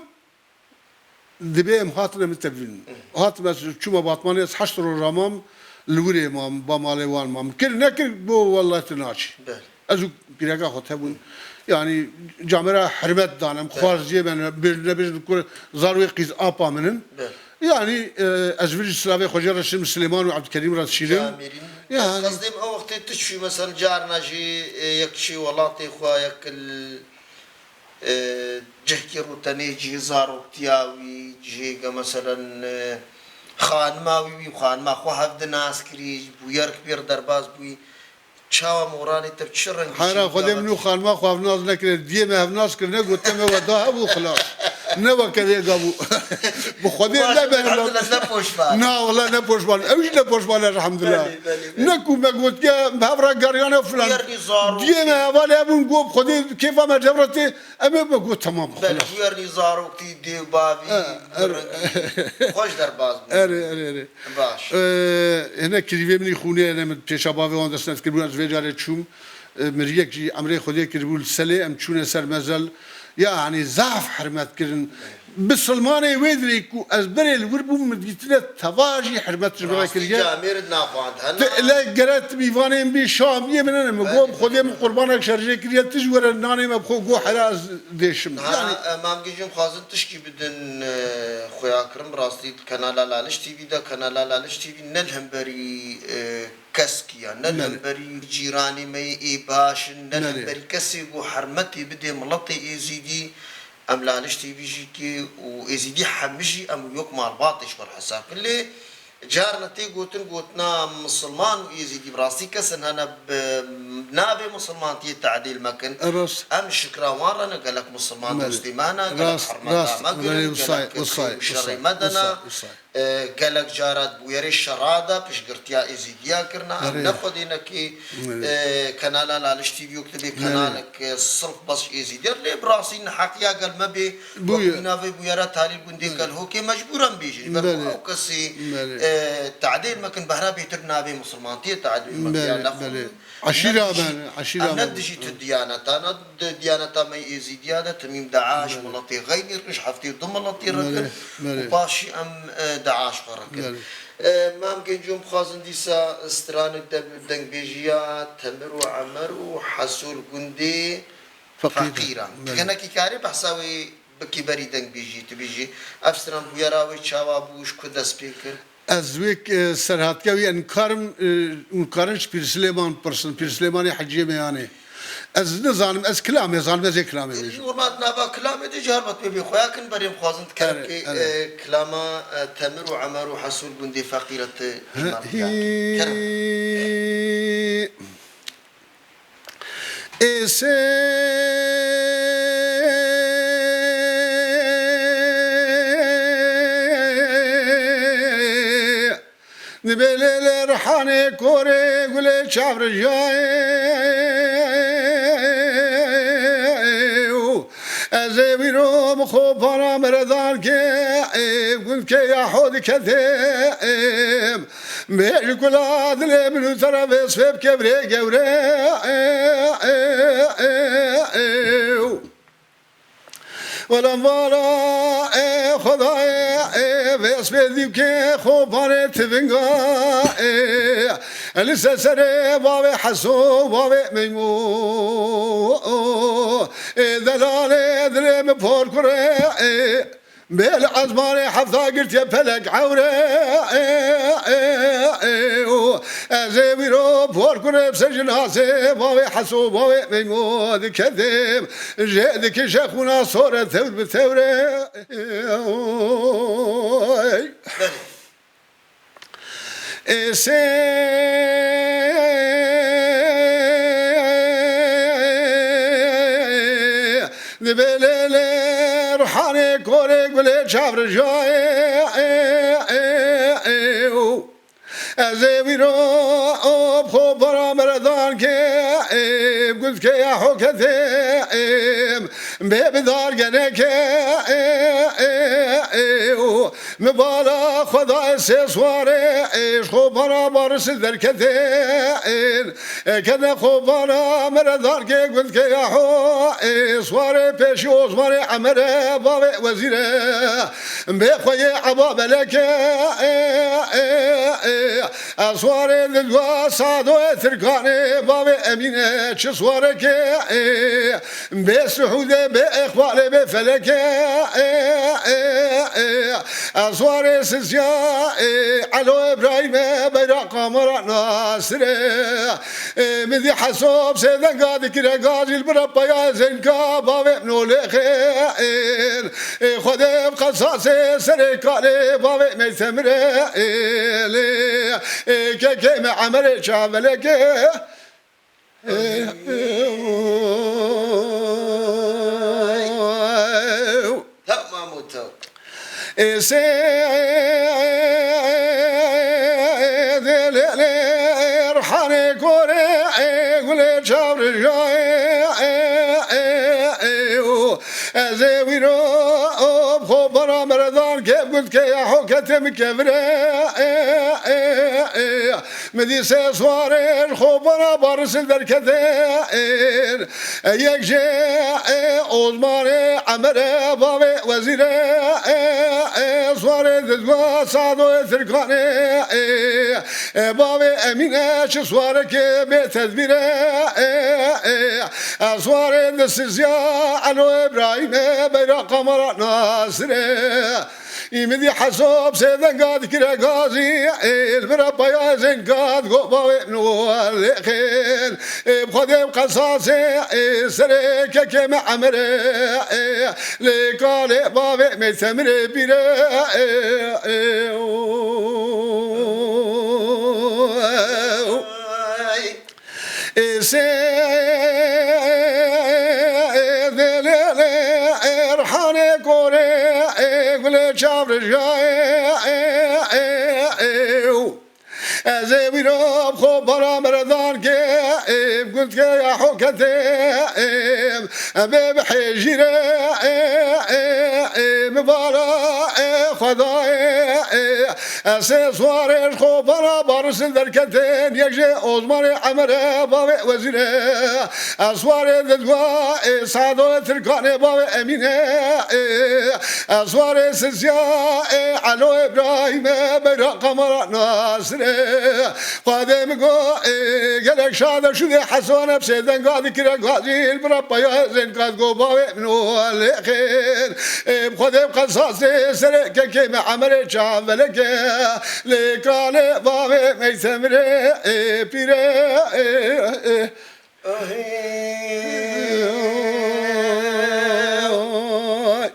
dibê em hatine min tevînin. Hatim ez çûme Batmanê, ez heşt roj mam, li wirê mam, ba malê wan mam. Kir nekir, got, wellahî tu naçî. Belê. Ez û pîreka xwe hebûn. Yanî camêra hurmet danim, xwarziyê me ne, bêjin nebêjin ku zarokê qîz apa min in. Belê. Yanî, e, ez vir jî silavê xwe jê re şîrim, Silêman û Ebdulkerîm re dişînim. Camêrîn. Yanî. Ez qezdê min ew wextê tu çûyî, mesela carna jî, e, yek çûyî welatê xwe, yek li, e, cihkî rûtenê cihê zaroktiya wî, cihê ge, meselen, e, xanima wî, wî xanima xwe hevdi nas kirî, bûyer pêr derbas bûyî. Çawa moralê te bi çi rengî çêbû? Heyra Xwedê, min û xanima xwe hevnaz nekirine. Diyê me hevnaz kirine, got, te me we da hebû xilas. Ne weke vêga bû. Bi Xwedê ne be. Elhamdulillah, ne poşman. Na, wela ne poşman. Ew jî ne poşman, elhamdulillah. Belê, belê, belê. Ne ku me gotiye, bi hev re geriyane filan. Diyê me hevalê hebûn, got, Xwedê kêfa me dev re tê. Em ê me got, temam, xilas. Belê, bûyernî zaroktî, dê û bavî, e, bi rengî xweş derbas bûn. Erê, erê, erê. Baş. E, hinek kirîvê min î xûnê hene, min pêşa bavê wan dest nedikiribûn, ez vê carê çûm. E, miriyek jî emrê Xwedê kiribû li Selê, em çûne ser mezel. Yanî zaf hurmet kirin. Bisilmanê wê dirê ku ez berê li wir bûm, min dîtine teva jî hurmet ji min re kiriye. Rastî camêr naxwand hene. Te, le gere tu mîvanên bî şam yê min ne, min got, Xwedê min qurbanek şerjê kiriye, tu ji were nanê me bixwe, got, hera ez dêşim. Yanî. E, Mam Gejî, em xwazin tişkî bidin, e, xuya kirin, bi rastî kanala Laliş T V de, kanala Laliş T V ne li hemberî, e, keskî ya, ne li hemberî cîranê me yê ê baş in, ne li hemberî kesê ku hermetê bidê miletê Êzîdî, em Laliş T V jî kê û Êzîdî hemî jî em wek malbatê ji xwe re hesab kin. Lê carna tê gotin, gotina misilman û Êzîdî bi rastî kesin hene bi navê misilmantiyê tedîl mekin. Em şikra wan re ne, gelek misilman dostê me ne, gelek hermeta me kirin, gelek kir û şerê me de ne. E, gelek cara di bûyerê şera de piştgirtiya Êzîdiya kirine. Em Belê. ne xwedênekê, Belê. e, kenala Laliş T V wek dibê Belê. kenalek, e, sirf bes ji Êzîdiya. Lê bi rastî neheqiya gel me bê, Bûye. wek mîna vê bûyera talî li gundê Belê. Kelhokê mecbûr em bêjin. Ji ber ku Belê. ew kesî, Belê. e, tadîl mekin, behra bêtir navê misilmantiyê tadîl mekin. Belê, Ya ne belê. xwe- Eşîra ne dijî, me ne, eşîra em me ne ne. dijî tu diyaneta ne. Di diyaneta me yê Êzîdiya de timîm DAIŞ, Belê. miletê xeynî rikin, ji heftê û du miletê Belê, rikin belê. û paşî em, e, DAIŞ xwe rikin. Belê. E, Mam Genco, em xwazin dîsa stranek de bi dengbêjiya Temir û Emer û Hesûl gundê Feqîr. Feqîra. Belê. Ti hinekî karî behsa wê bikî berî dengbêjiyê, tu bêjî, ev stran bûyera wê çawa bû, ji ku dest pê kir? Ez wek, e, serhatkevî em karim, e, hûn karin ji Pîr Silêman bipirsin, Pîr Silêmanê Heciyê Meyanê. Ez nizanim, ez kilamê zanim, ez ê kilamê bêjim. Normal nava kilamê de jî helbet wê bê xweya kin, berê em xwazin Erê, dikerim kê, erê. e, kilama, e, Temir û Emer û Hesûl gundê Feqîr e ti He, îman bida. Kerem. hî. Êsê Dibê lê lê rihanê korê gulê çavrijayê û ez ê wîro bi xwe para meredan ke ê gund ke ya ho diketê êm bê ji kula dilê min û te re vê sibê bike virê gewre. Wela vala, e, Xwedayê, e, vê espê dîwkê xo parê tivinga, e, li ser serê bavê Heso, bavê Meymo, e, delalê dilê min por kurê, e, bê li ezmanê hefta girtiye pelek ewre, e, e, e, o, ez ê wîro por kurê ser jinasê bavê Heso, bavê Meymo diketim. Jê dikişe xûna sore tewr bi tewre. Oy. Belê. Êsê dibê lê lê ruhanê korê gulê çavrijayê. Ez ê wîro bi xwe bara meredan ke, ê, gund ke ya hoketê, ê, bê bi dar geneke, ê, ê, ê, û mi bala xwe dayê sê sware, ê, ji xwe bara baris derketê, ê, ê, kene xwe bara meredan ke gund ke ya ho, ê, sware pêşî Osmanê Emere bavê wezîre. Bê xwe yê eba beleke, e, e, e, e, ez warê li dua Sadoyê Tirkanê, bavê Emîne çi swareke, e, bê Sihûdê, bê Îqbalê, bê Feleke, e, e, e, ez warê Sizya, e, Elo Îbrahîme, beyra Qamara Nasirê. Ê, min dî Heso bi sê denga dikire gazî li bira paya zênka bavê min olêxên. Ê, Xwedê bi qesasê serê kalê bavê Meytemirê. Ê, lê, ê, kekê me Emerê çavelekê. Ê, Tamam o tam. Êsê dê lê lê ruhanê korê, ê gulê çavrijayê, ê, ê, ê, û ez ê wîro bi xwe bara meredan ke gund ke ya hoketê min kevire, ê, ê, ê, min dî sê swarê ji xwe bara baris derketê, ê, Yek jê, e, Osmanê Emere bavê wezîre, e, e, swarê didwa Sadoyê Tirkanê, e, e, bavê Emîne çi swareke bê tedbîre, e, e, e, swarê di Sizya Elo Îbrahîme beyra Qamara Nasirê. Î min dî Heso bi sê denga dikire gazî, ê, li bira paya zênka digot bavê min olêxên. Ê, bi Xwedê bi qesasê, ê, serê kekê me Emerê, ê, lê kalê bavê Meytemirê bîre, ê, ê, o. Êsê dê lê lê erhanê korê, ê gulê çavrijayê, ê Ez ê wî re bi xwe bara meredan ke, êm gund ke ya hoketê, êm, em ê bi hêjî re, ê, ê, ê, mi bara, ê, Xwedayê, ê, ez ê swarê ji xwe bara barisin derketin, yek jê Osmanê Emerê bavê wezîrê, ez swarê didwa, ê, Sadoyê Tirkanê bavê Emînê, ê, ez swarê Sisiya, ê, Elo Îbrahîmê, beyraqa me ra Nasirê. Xwedê min go, ê, gelek şade şûdê Hesan hepsê denga dikire gazîl bira paya zên kat go bavê min û lê xêr. Ê, bi Xwedê bi qesasê serê kekê me Emerê çaveleke lê kalê bavê meysemirê, ê, pîrê, ê, ê.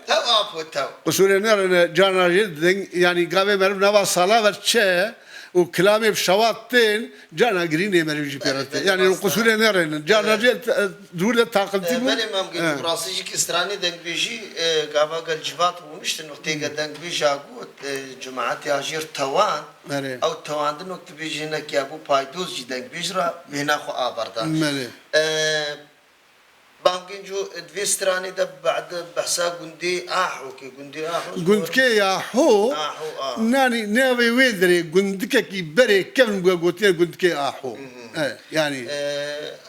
Tew apo tew. Qusûrê nerine, carna jî deng, yanî gavê meriv nava sala ver çe û kilamê bi şewat tên, carna girînê meriv jî pê re tê. Belê, yanî rast e. Qusûrê nerine. Carna jî, e, dûr de taqiltî bû. Belê, Mam Gel, rastî jî ki stranê dengbêjî, e, gava gel civat rûniştin, wextê ke dengbêja got, e, cemaetê ajêr tewan, Erê. Ew tewandin wek tu bêjî hinek ya bû paydoz jî dengbêj re bêhna xwe avar da. Belê. E, Bamgên cu di vê stranê de bade behsa gundê Aho ke, gundê Aho ji Gundkê Aho, Aho, Aho. Nanî navê wê derê gundikekî berê kevn bûye gotiye Gundkê Aho. E, yanî. E,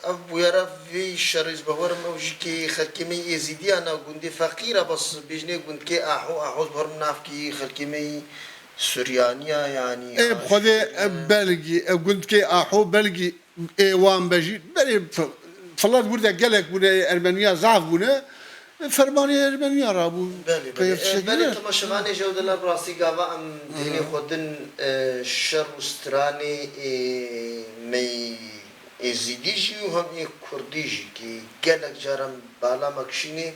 ev bûyera vê şerê ji bawerim ew jî kê xelkê me yê Êzîdiya na gundê feqîr e, bes bêjinê Gundkê Aho, Aho ji bawerim navkî xelkê me yî Suryaniya, yanî Ê, bi Xwedê, aşî, e, belgî, e, gundkê Aho belgî ê wan be jî, berê fi-, filat wir de gelek bûne, ê Ermeniya zaf bûne, fermanê Ermeniya rabû. Belê, Qey belê. Ev E, tiştekî belê, ne? Temaşevanê ji ew de bi rastî gava em dihêlê xwe din, e, şer û stranê ê mey ê Êzîdî jî û hem ê Kurdî jî ki gelek caran bala me kişînê,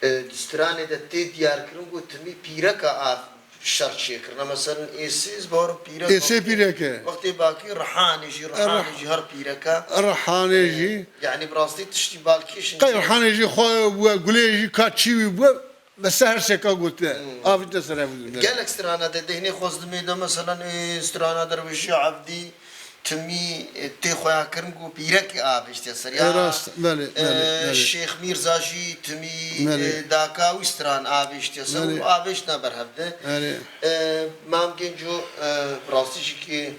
e, di stranê de tê diyarkirin ku timî pîreka av şer çêkirine. Meselen, êsê, ez bawerim pîrek Êsê wextê, pîrek e. Wextê bakî rihanê jî, E, rihanê rih-, jî her pîrek e. Rihanê E, jî. Yanî bi rastî tiştî balkêş in Qey jî. Rihanê jî xwe bûye, gulê jî ka çî wî bûye, me se her seka gotiye. Hmm. Avîte ser ev. Gelek strana de dehnê xwezdimê de, meselen, ê, strana Derwêşî Evdî, timî, e, tê xweya kirin ku pîrekê avêştiye ser. Ya, E, rast, belê, e, belê, belê. Şêx Mîrza jî timî, Belê. e, daka wî stran avêştiye ser û Belê. avêştine ber hev de. Belê. E, Mam Genco, e, bi rastî jî ki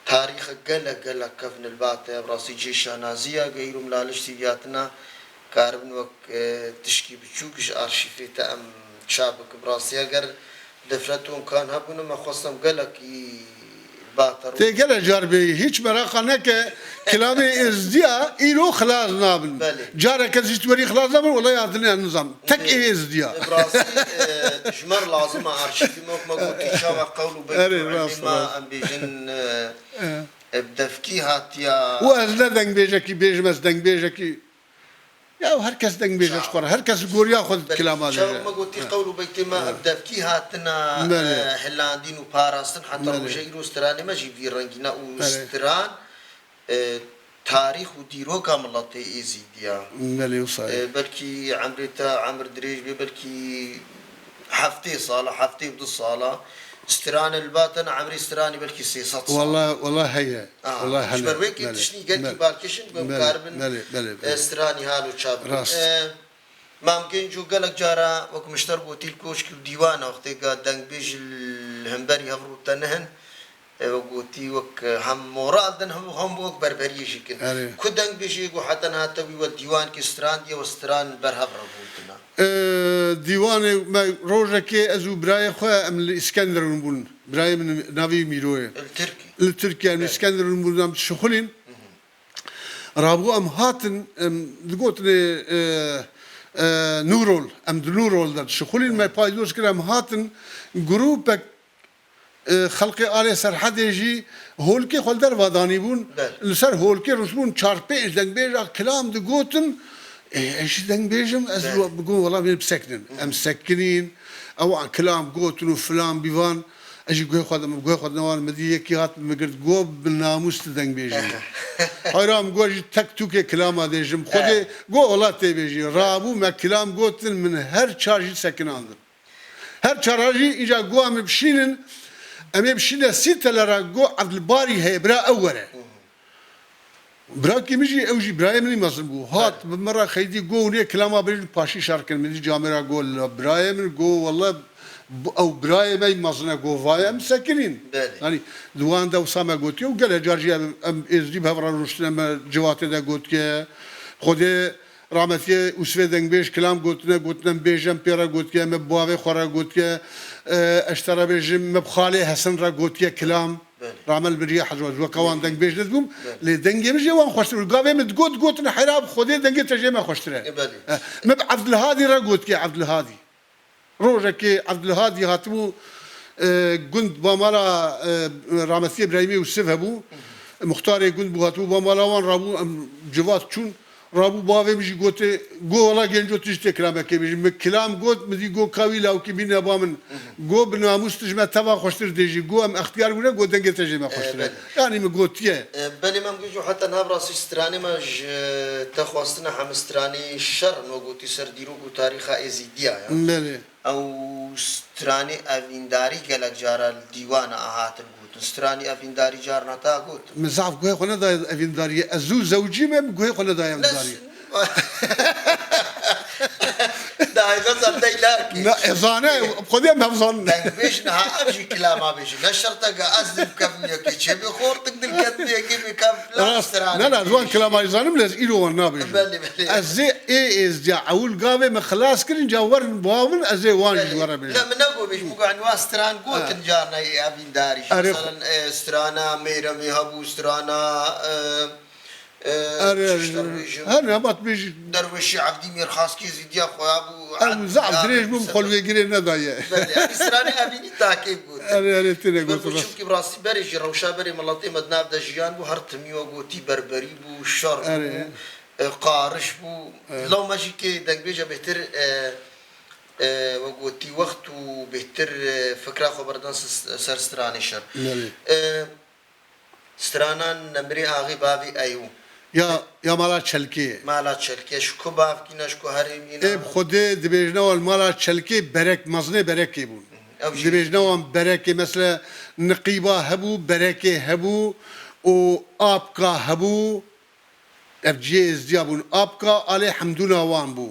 tarîxe gelek, gelek kevn li ba te, bi rastî cê şanaziya gehîr û Milaliş T V hatina karibin wek, e, tişkî biçûk ji arşîfê te em çap bikin. Bi rastî eger Difret û imkan hebûne, me xwestem gelekî ba te rû. Tê gelek car bêyî, hîç meraqa neke, kilamê êzdiya îro xilas nabin. Belê. Careke zî ji werî xilas nabin, wela ya dinê nizam. Tek Ê, ê êzdiya. Bi rastî, e, ji me re lazim e arşîvî me, wek me gotî çawa qewl û beyt Erê, û rast, ilmê me rast. em bêjin, e, E. e, bi devkî hatiya. Û ez ne dengbêjekî bêjim, ez dengbêjekî Ya her kes dengbêje ji xwe re, her kes li goriya xwe di kilama de. Çawa me gotî, qewl û beytê me bi devkî hatina, Belê. e, hilandîn û parastin, heta Belê. roja îro stranê me jî vî rengî ne û Belê. stran, e, tarîx û dîroka miletê Êzîdiya. Belê, wisa ye. E, belkî emrê te emir dirêj bê, belkî heftê sala, heftê û du sala, stranê li ba te ne emrê stranê belkî sê sed sal. Wala, wala heye. Aha, Wala ji hene. ber wê kê Belê, tiştî gelkî belê. balkêş in, ku em Belê, karibin, belê, belê, belê. e, stranî halo çap bikin. Rast. E, Mam Genco gelek cara wek mişter gotî li koşk û dîwana wextê ka dengbêj li hemberî hev rû te nihin, e, wek gotî wek, e, hem moral din hem, hem wek berberiyê jî kin. Erê. Ku dengbêjê ku heta niha te wî we dîwankê strandiye we stran li ber hev re gotina? E, dîwanê me rojekê ez û birayê xwe em li Îskenderun bûn. Birayê min navê Mîro ye. Li Tirkî. Li Tirkiye em li Evet. Îskenderun bûn, em dişixulîn. Rabû em hatin, em digotinê, e, e, Nûrol. Em di Nûrol de dişixulîn. Me paydoz kir, em hatin grûpek, e, xelkê alê Serhedê jî holkê xwe li derva danîbûn. Belê. Li ser holkê rûniştibûn çar pênc dengbêja kilam digotin. Ê, ez jî dengbêj im, ez Belê. ro-, bigot, wela, em ê bisekinin. Em sekinîn, ew an kilam gotin û filan bîvan. Ez jî guhê xwe de, guhê xwe de wan min dî, yekî hat min girt, got, bi namûs tu dengbêjî. Hayra min got, jî tek tûkê kilama dêjim. Xwedê Eh. got, wela tê bêjî. Rabû me kilam gotin, min her çar jî sekinandin. Her çara jî îca guha min bişînin, Em ê bişîne sî tele re, go Evdilbarî heye, bira ew were. Birakî min jî, ew jî birayê min î mezin bû. Hat bi min re xeydî, go hûn ê kilama bêjin, paşî şer kin. Min dî camêra, go li birayê min, go wele bu-, ew birayê me yî mezin e, go vaye em sekinîn. Belê. Yanî di wan de wisa me gotiye û gelek car jî em, em êzdî bi hev re rûştine, me civatê de gotiye. Xwedê Rahmetiyê Ûsvê Dengbêj kilam gotine, gotine, em bêjin, em pê re gotiye, me bi bavê xwe re gotiye, e, ez ji te re bêjim, me bi xalê Hesen re gotiye kilam. Belê. Rahmet li biriye hezwa, weke wan dengbêj nedibûm, belê, lê dengê min jê wan xweştir bû. Gavê min digot, gotine, heyra bi Xwedê dengê te jê me xweştir e. E, belê. E, me bi Evdilhadî re gotiye, Evdilhadî. Rojekê Evdilhadî hatibû, e, gund bamala, e, rametiyê Birahîmê Ûsiv hebû. Muxtarê gund bû, hatibû bamala wan, rabû, em civat çûn, rabû bavê min jî gotê, go wela genco tu jî tê kilamekê bêjî. Min kilam got, min dî go ka wî lawkî bîne ba min. Go bi namûs tu ji me teva xweştir dê jî. Go em extiyar bûne, go dengê te jê me xweştir e. E, belê. Yanî min gotiye. E, belê, me em gihîşt heta niha bi rastî stranê me ji te xwestine, hemî stranê şer in, we gotî ser dîrok û tarîxa Êzîdiya ye. Belê. Ew stranê evîndarî gelek cara li dîwana hatin gotin. Stranê evîndarî carna te gotin? Min zaf guhê xwe nedaye evîndariyê. Ez zû zewcî me, min guhê xwe nedaye evîndariyê. Dayê xezan deylakê. Ne, ez zane, xwedê em hevzan. Dengbêj niha ev jî kilama bêjî. Ne şerteke ez dilkevim yekê çê bê xortik dilketim yekê bê kev. Rast, ne, ne, ez wan kilama jî zanim, lê ez îro wan nabêjim. Belê, belê. Ez zê ê êzdiya ewil gavê min xilas kirin, ca werin ba min, ez ê wan jî were bêjim. Ne, min negot bêjim, bû wan stran gotin carna ê evîndarî jî. Erê, mesela, e, strana Mêremê hebû, strana, e, Erê, çişt dibêjim. Her ne, bat bêjî. Derwêşî Evdî Mêrxaskî Êzîdiya xwe ya bû. Ew zaf dirêj bû, xwe li wê girê nedaye. Belê, yanî stranê evînî takê gotin. Erê, erê, têne gotin, rast. Çimkî bi rastî berê jî, rewşa berê miletê me di nav de jiyan bû, her timî we gotî berberî bû, şer bû, e, qariş bû. Law me jî kê dengbêje bêhtir, e, e, we gotî wext û bêhtir, e, fikra xwe berdan s-, ser stranê şer. Belê. E, Strana Nemirê Axê Bavê Eyo. Ya, ya Mala Çelkê. Mala Çelkê, ji ku bavkî ne, ji ku herêmî ne? Ê bi Xwedê dibêjine wan Mala Çelkê berek, mezinê berekê bûn. Ew jî. Dibêjine wan berekê, mesela niqîba hebû, berekê hebû û apka hebû. Ev cihê êzdiya bûn. Apka alê Hemdûna wan bû.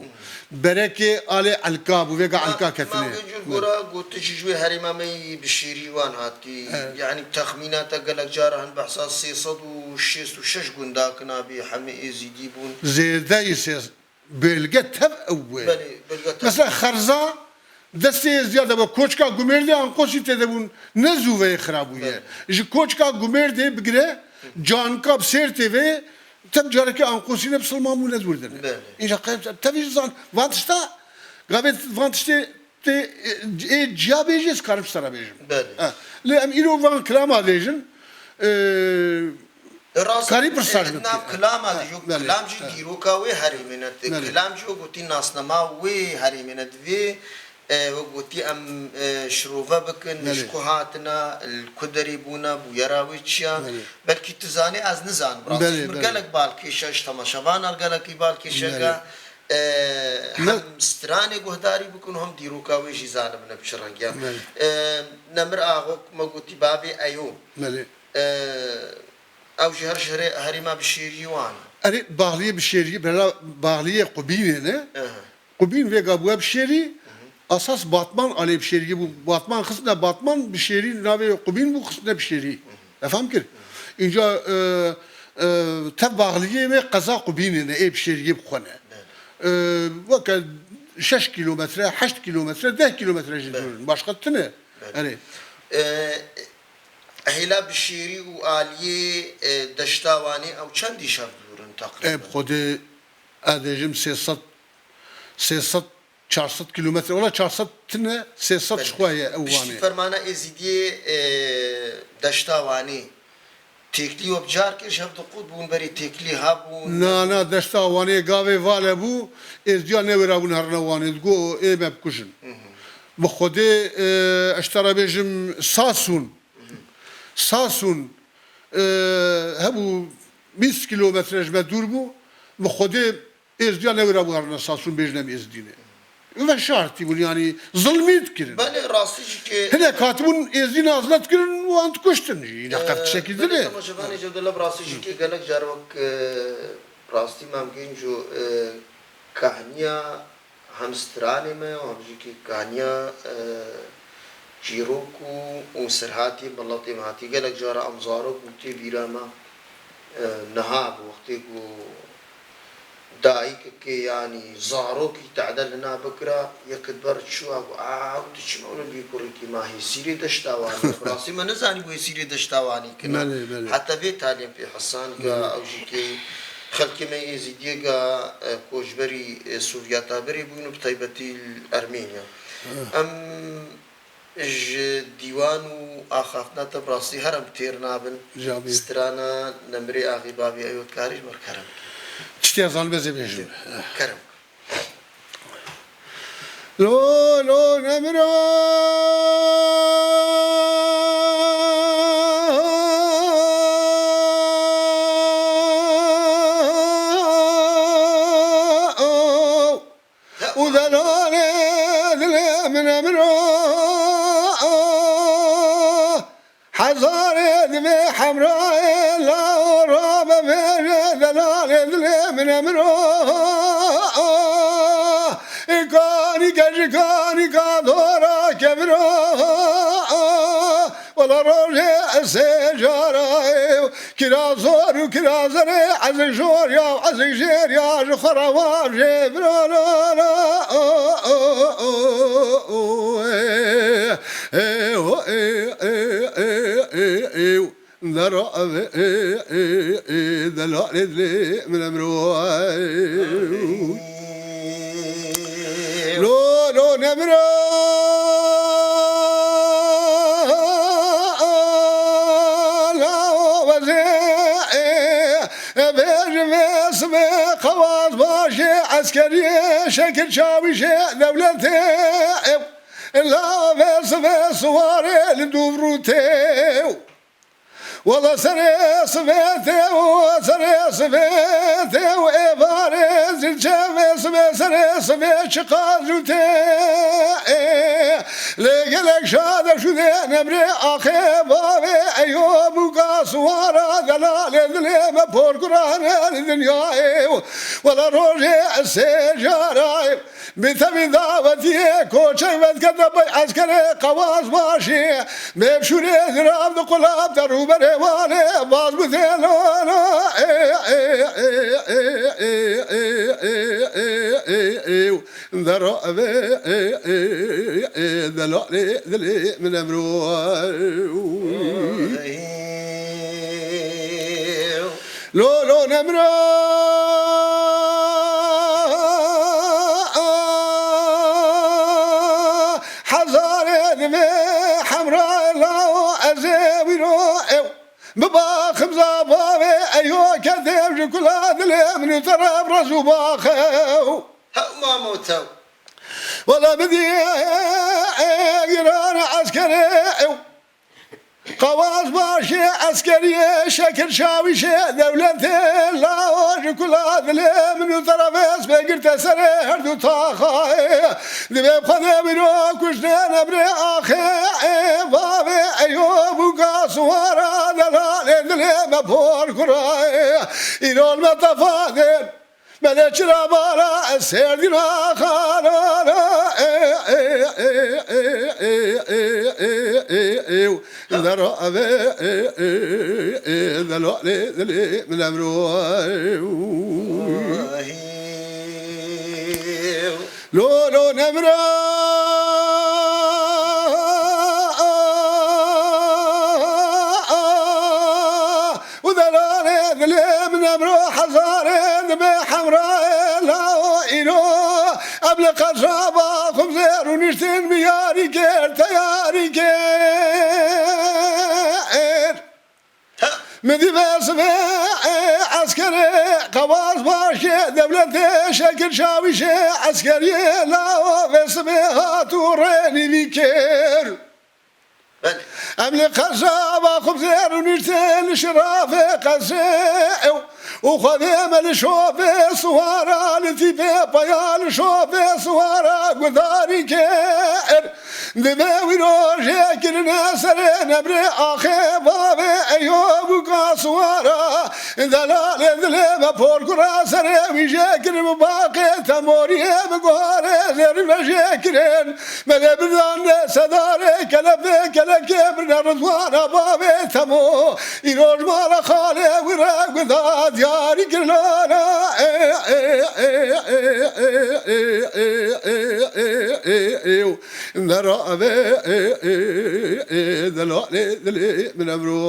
Berekê alê Elka bû. Vêga Elka ketine. Ma, ma vê cûr gora gotişî ji wê herêma me yî bi şêrî wan hatî. Evet. Yanî texmîna te gelek cara hin behsa sê sed û şêst û şeş gundakina bî, hemî êzîdî bûn. Zêde yî sê, bölge tev ew bûye. Belê, bölge tev. Mesela Xerza, destê êzdiya de be, koçka Gumêrdê Anqosî tê de bûn. Ne zû veyê xira bûye. Belê. Ji koçka Gumêrdê bigire, Canika bi Sêrtê ve, tev carekê Anqosî ne bisilman bû, ne dûr de ne. Belê. Înca qey-, tevî zan, van tişta, gavê van tiştê tê, e, ê ciya bêjî, ez karim ji te re bêjim. Belê. Ha. Lê em îro van kilama dêjin, e, Rast, karî pirsa ji min nav bike. Kilama de, ha, yok, belê, kilam jî, ha, dîroka wê herêmê ne. Belê. Kilam jî wek gotî nasnama wê herêmê ne. Divê, e, wek gotî em, e, şirove bikin, belê, ji ku hatine, li ku derê bûne, bûyera wê çi ya. Belê. Belkî tu zanî, ez nizanim. Rastî, belê, min, belê, gelek balkêş e, ji temaşevanan gelekî balkêşeke, belê, e, me hem stranê guhdarî bikin û hem dîroka wê jî zanibine bi çi rengî ya. Belê. E, Nemir Axa, me gotî bavê Eyo. Belê. E, Ew jî her ji herê-, herêma Bişêriyê wan e. Erê, Baxliyê Bişêriyê, bela Baxliyê Qubînê ne? Aha. Qubîn vêga bûye Bişêrî, aha, asas Batman alê Bişêriyê bû. Batman xistine Batman, Bişêrî navê Qubîn bû, xistine Bişêrî. Aha. Efam kir? Aha. Înca, e, e, tev Baxliyê me qeza Qubînê ne, ê Bişêriyê bi xwe ne. Belê. E, weke şeş kîlometre, heşt kîlometre, deh kîlometre jî, belê, dûr in. Başqa tune. Belê. Erê. E, Hêla Bişêrî û aliyê, e, Deşta Wanê ew çendî şev dûr in teqrîben? Ê bi Xwedê, ez dêjim sê sed, sê sed, çar sed kîlometre. Wela çar sed tune, sê sed, belê, ji xwe ye ew Wanê. Piştî fermana Êzîdiyê, e, Deşta Wanê têklî we bi car kir, ji hev diqût bûn, berê têklî hebûn? Na, na, Deşta Wanê gavê vale bû, Êzdiya newêra bûn herine Wanê, digo ê me bikujin. Hı hı. Bi Xwedê, e, ez ji te re bêjim Sasûn. Sasûn, e, hebû bîst kîlometre ji me dûr bû. Bi Xwedê Êzdiya newêra bû herine Sasûn bêjin em Êzdî ne. Veşartî bûn, yanî zilmî dikirin. Belê, rastî jî kê Hinek hatibûn êzdî nazle dikirin û wan dikuştin jî. Îna qet tiştekî din e. Temaşevanê Cevdela, bi rastî jî kê gelek car wek, e, rastî me em gênc û, e, kahniya hem stranê me ya, hem jî kê kahniya, e, çîrok û, û serhatî miletê me hatî. Gelek cara em zarok bû tê bîra me, e, niha bi wextê ku dayikekê yanî zarokî tade lina bikira, yek diber çû, a got, "A, ew diçim ew li bî kurikî ma hêsîrê deşta Wanê." Bi rastî me nizanî bû hêsîrê deşta Wanê kina. Belê, belê. Heta vê taliyên pê hesan ga Belê. ew jî kê xelkê me Êzîdiyê ga, e, koçberî, e, Sovyeta berê bûn û bi taybetî li Ermêniya. Em ji dîwan û axaftina te bi rastî herem têr nabin. Camî. Strana Nemirê Axî Bavê Eyo dikarî ji me re kerem bikî. Tiştê ez zanibê ez ê bêjim. Kerem. Lo, lo, nemiro. Û delalê dilê min emro, hezarê divê hemrayê lawo rabe vêrê, delalê dilê min emro. Îkanî ke ji kanî ka dora keviro. Wela rojê ez sê cara ew, kira zor û kira zerê, ezik jor ya, ezik jêr ya, ji xwe re wan jê biro, lo, lo, o, o, o, o, e, e, o, e, e, e, e, e, o. Dera eve, e, e, e, delalê dilê min emro. Lo, lo, nemro. La, o, wezê, e, e, vêj, vê, sibê, qewaz, başê, eskeriyê, şekil, çawîşê, dewletê, e, la, vê, sibê, siwarê, li dûvrûtê. Wela serê sivê tê û serê sivê tê û êvarê zilçe vê sivê serê sivê çiqas zû tê. Lê gelek şade şûdê nemrê axê bavê eyo bûka siwara delalê dilê me por kurane li dinyayê. Wela rojê ez sê cara Bi tevî dawetiyê koçek vedikete bay eskerê qewaz başî. Bê şûrê zirav di qulab de rûberê wanê baz bû têlo. Dera eve delalê dilê min emro. Lo, lo, nemra hezarê divê hemra lawo ez ê wîro ew. Bibaxim za bavê eyo ke dev ji kula dilê min û teref rez û baxew. Hew mamo tew. Wela bidî giran eskerê ew. Qewaz başê eskeriyê şekil şawîşê dewletê lawo ji kula dilê min û terefês bê girte serê her du taxayê. Divê xwedê wîro kuştê nebrê axê bavê eyo bûka suwara delalê dilê me por kurayê. Îrol me tefadê. Belê çira bala serdîna xanana. Dera eve delalê dilê min emro. Lo, lo, nemra. Û delalê dilê min emro hezarê dibe hemrayê lawo îro. Em li qeşaba xubzêr û niştin bi yarî kêr teyarî kêr. Min dî ve sibê eskerê qewaz başê dewletê şekil şawîşê eskeriyê lawo ve sibê hat û rênî vî kêr. Belê. Em li qesaba xubzêr û nîrtên şirafê qesê ew. û Xwedê me li şofê siwara, li tîpê peya li şofê siwara gudarî kir. Divê wî rojê kirine serê nebrê axê bavê Eyob û ka siwara. Delalê dilê me porkura serê wî jê kir bi baqê temoriyê bi guharê zêr me jê kirin. Me lê birdan ne sedarê kelefê kelekê birne Rizwana bavê Temo. Îroj mala xalê wî re guda diyarî kirnana. Nera eve delalê dilê min emro.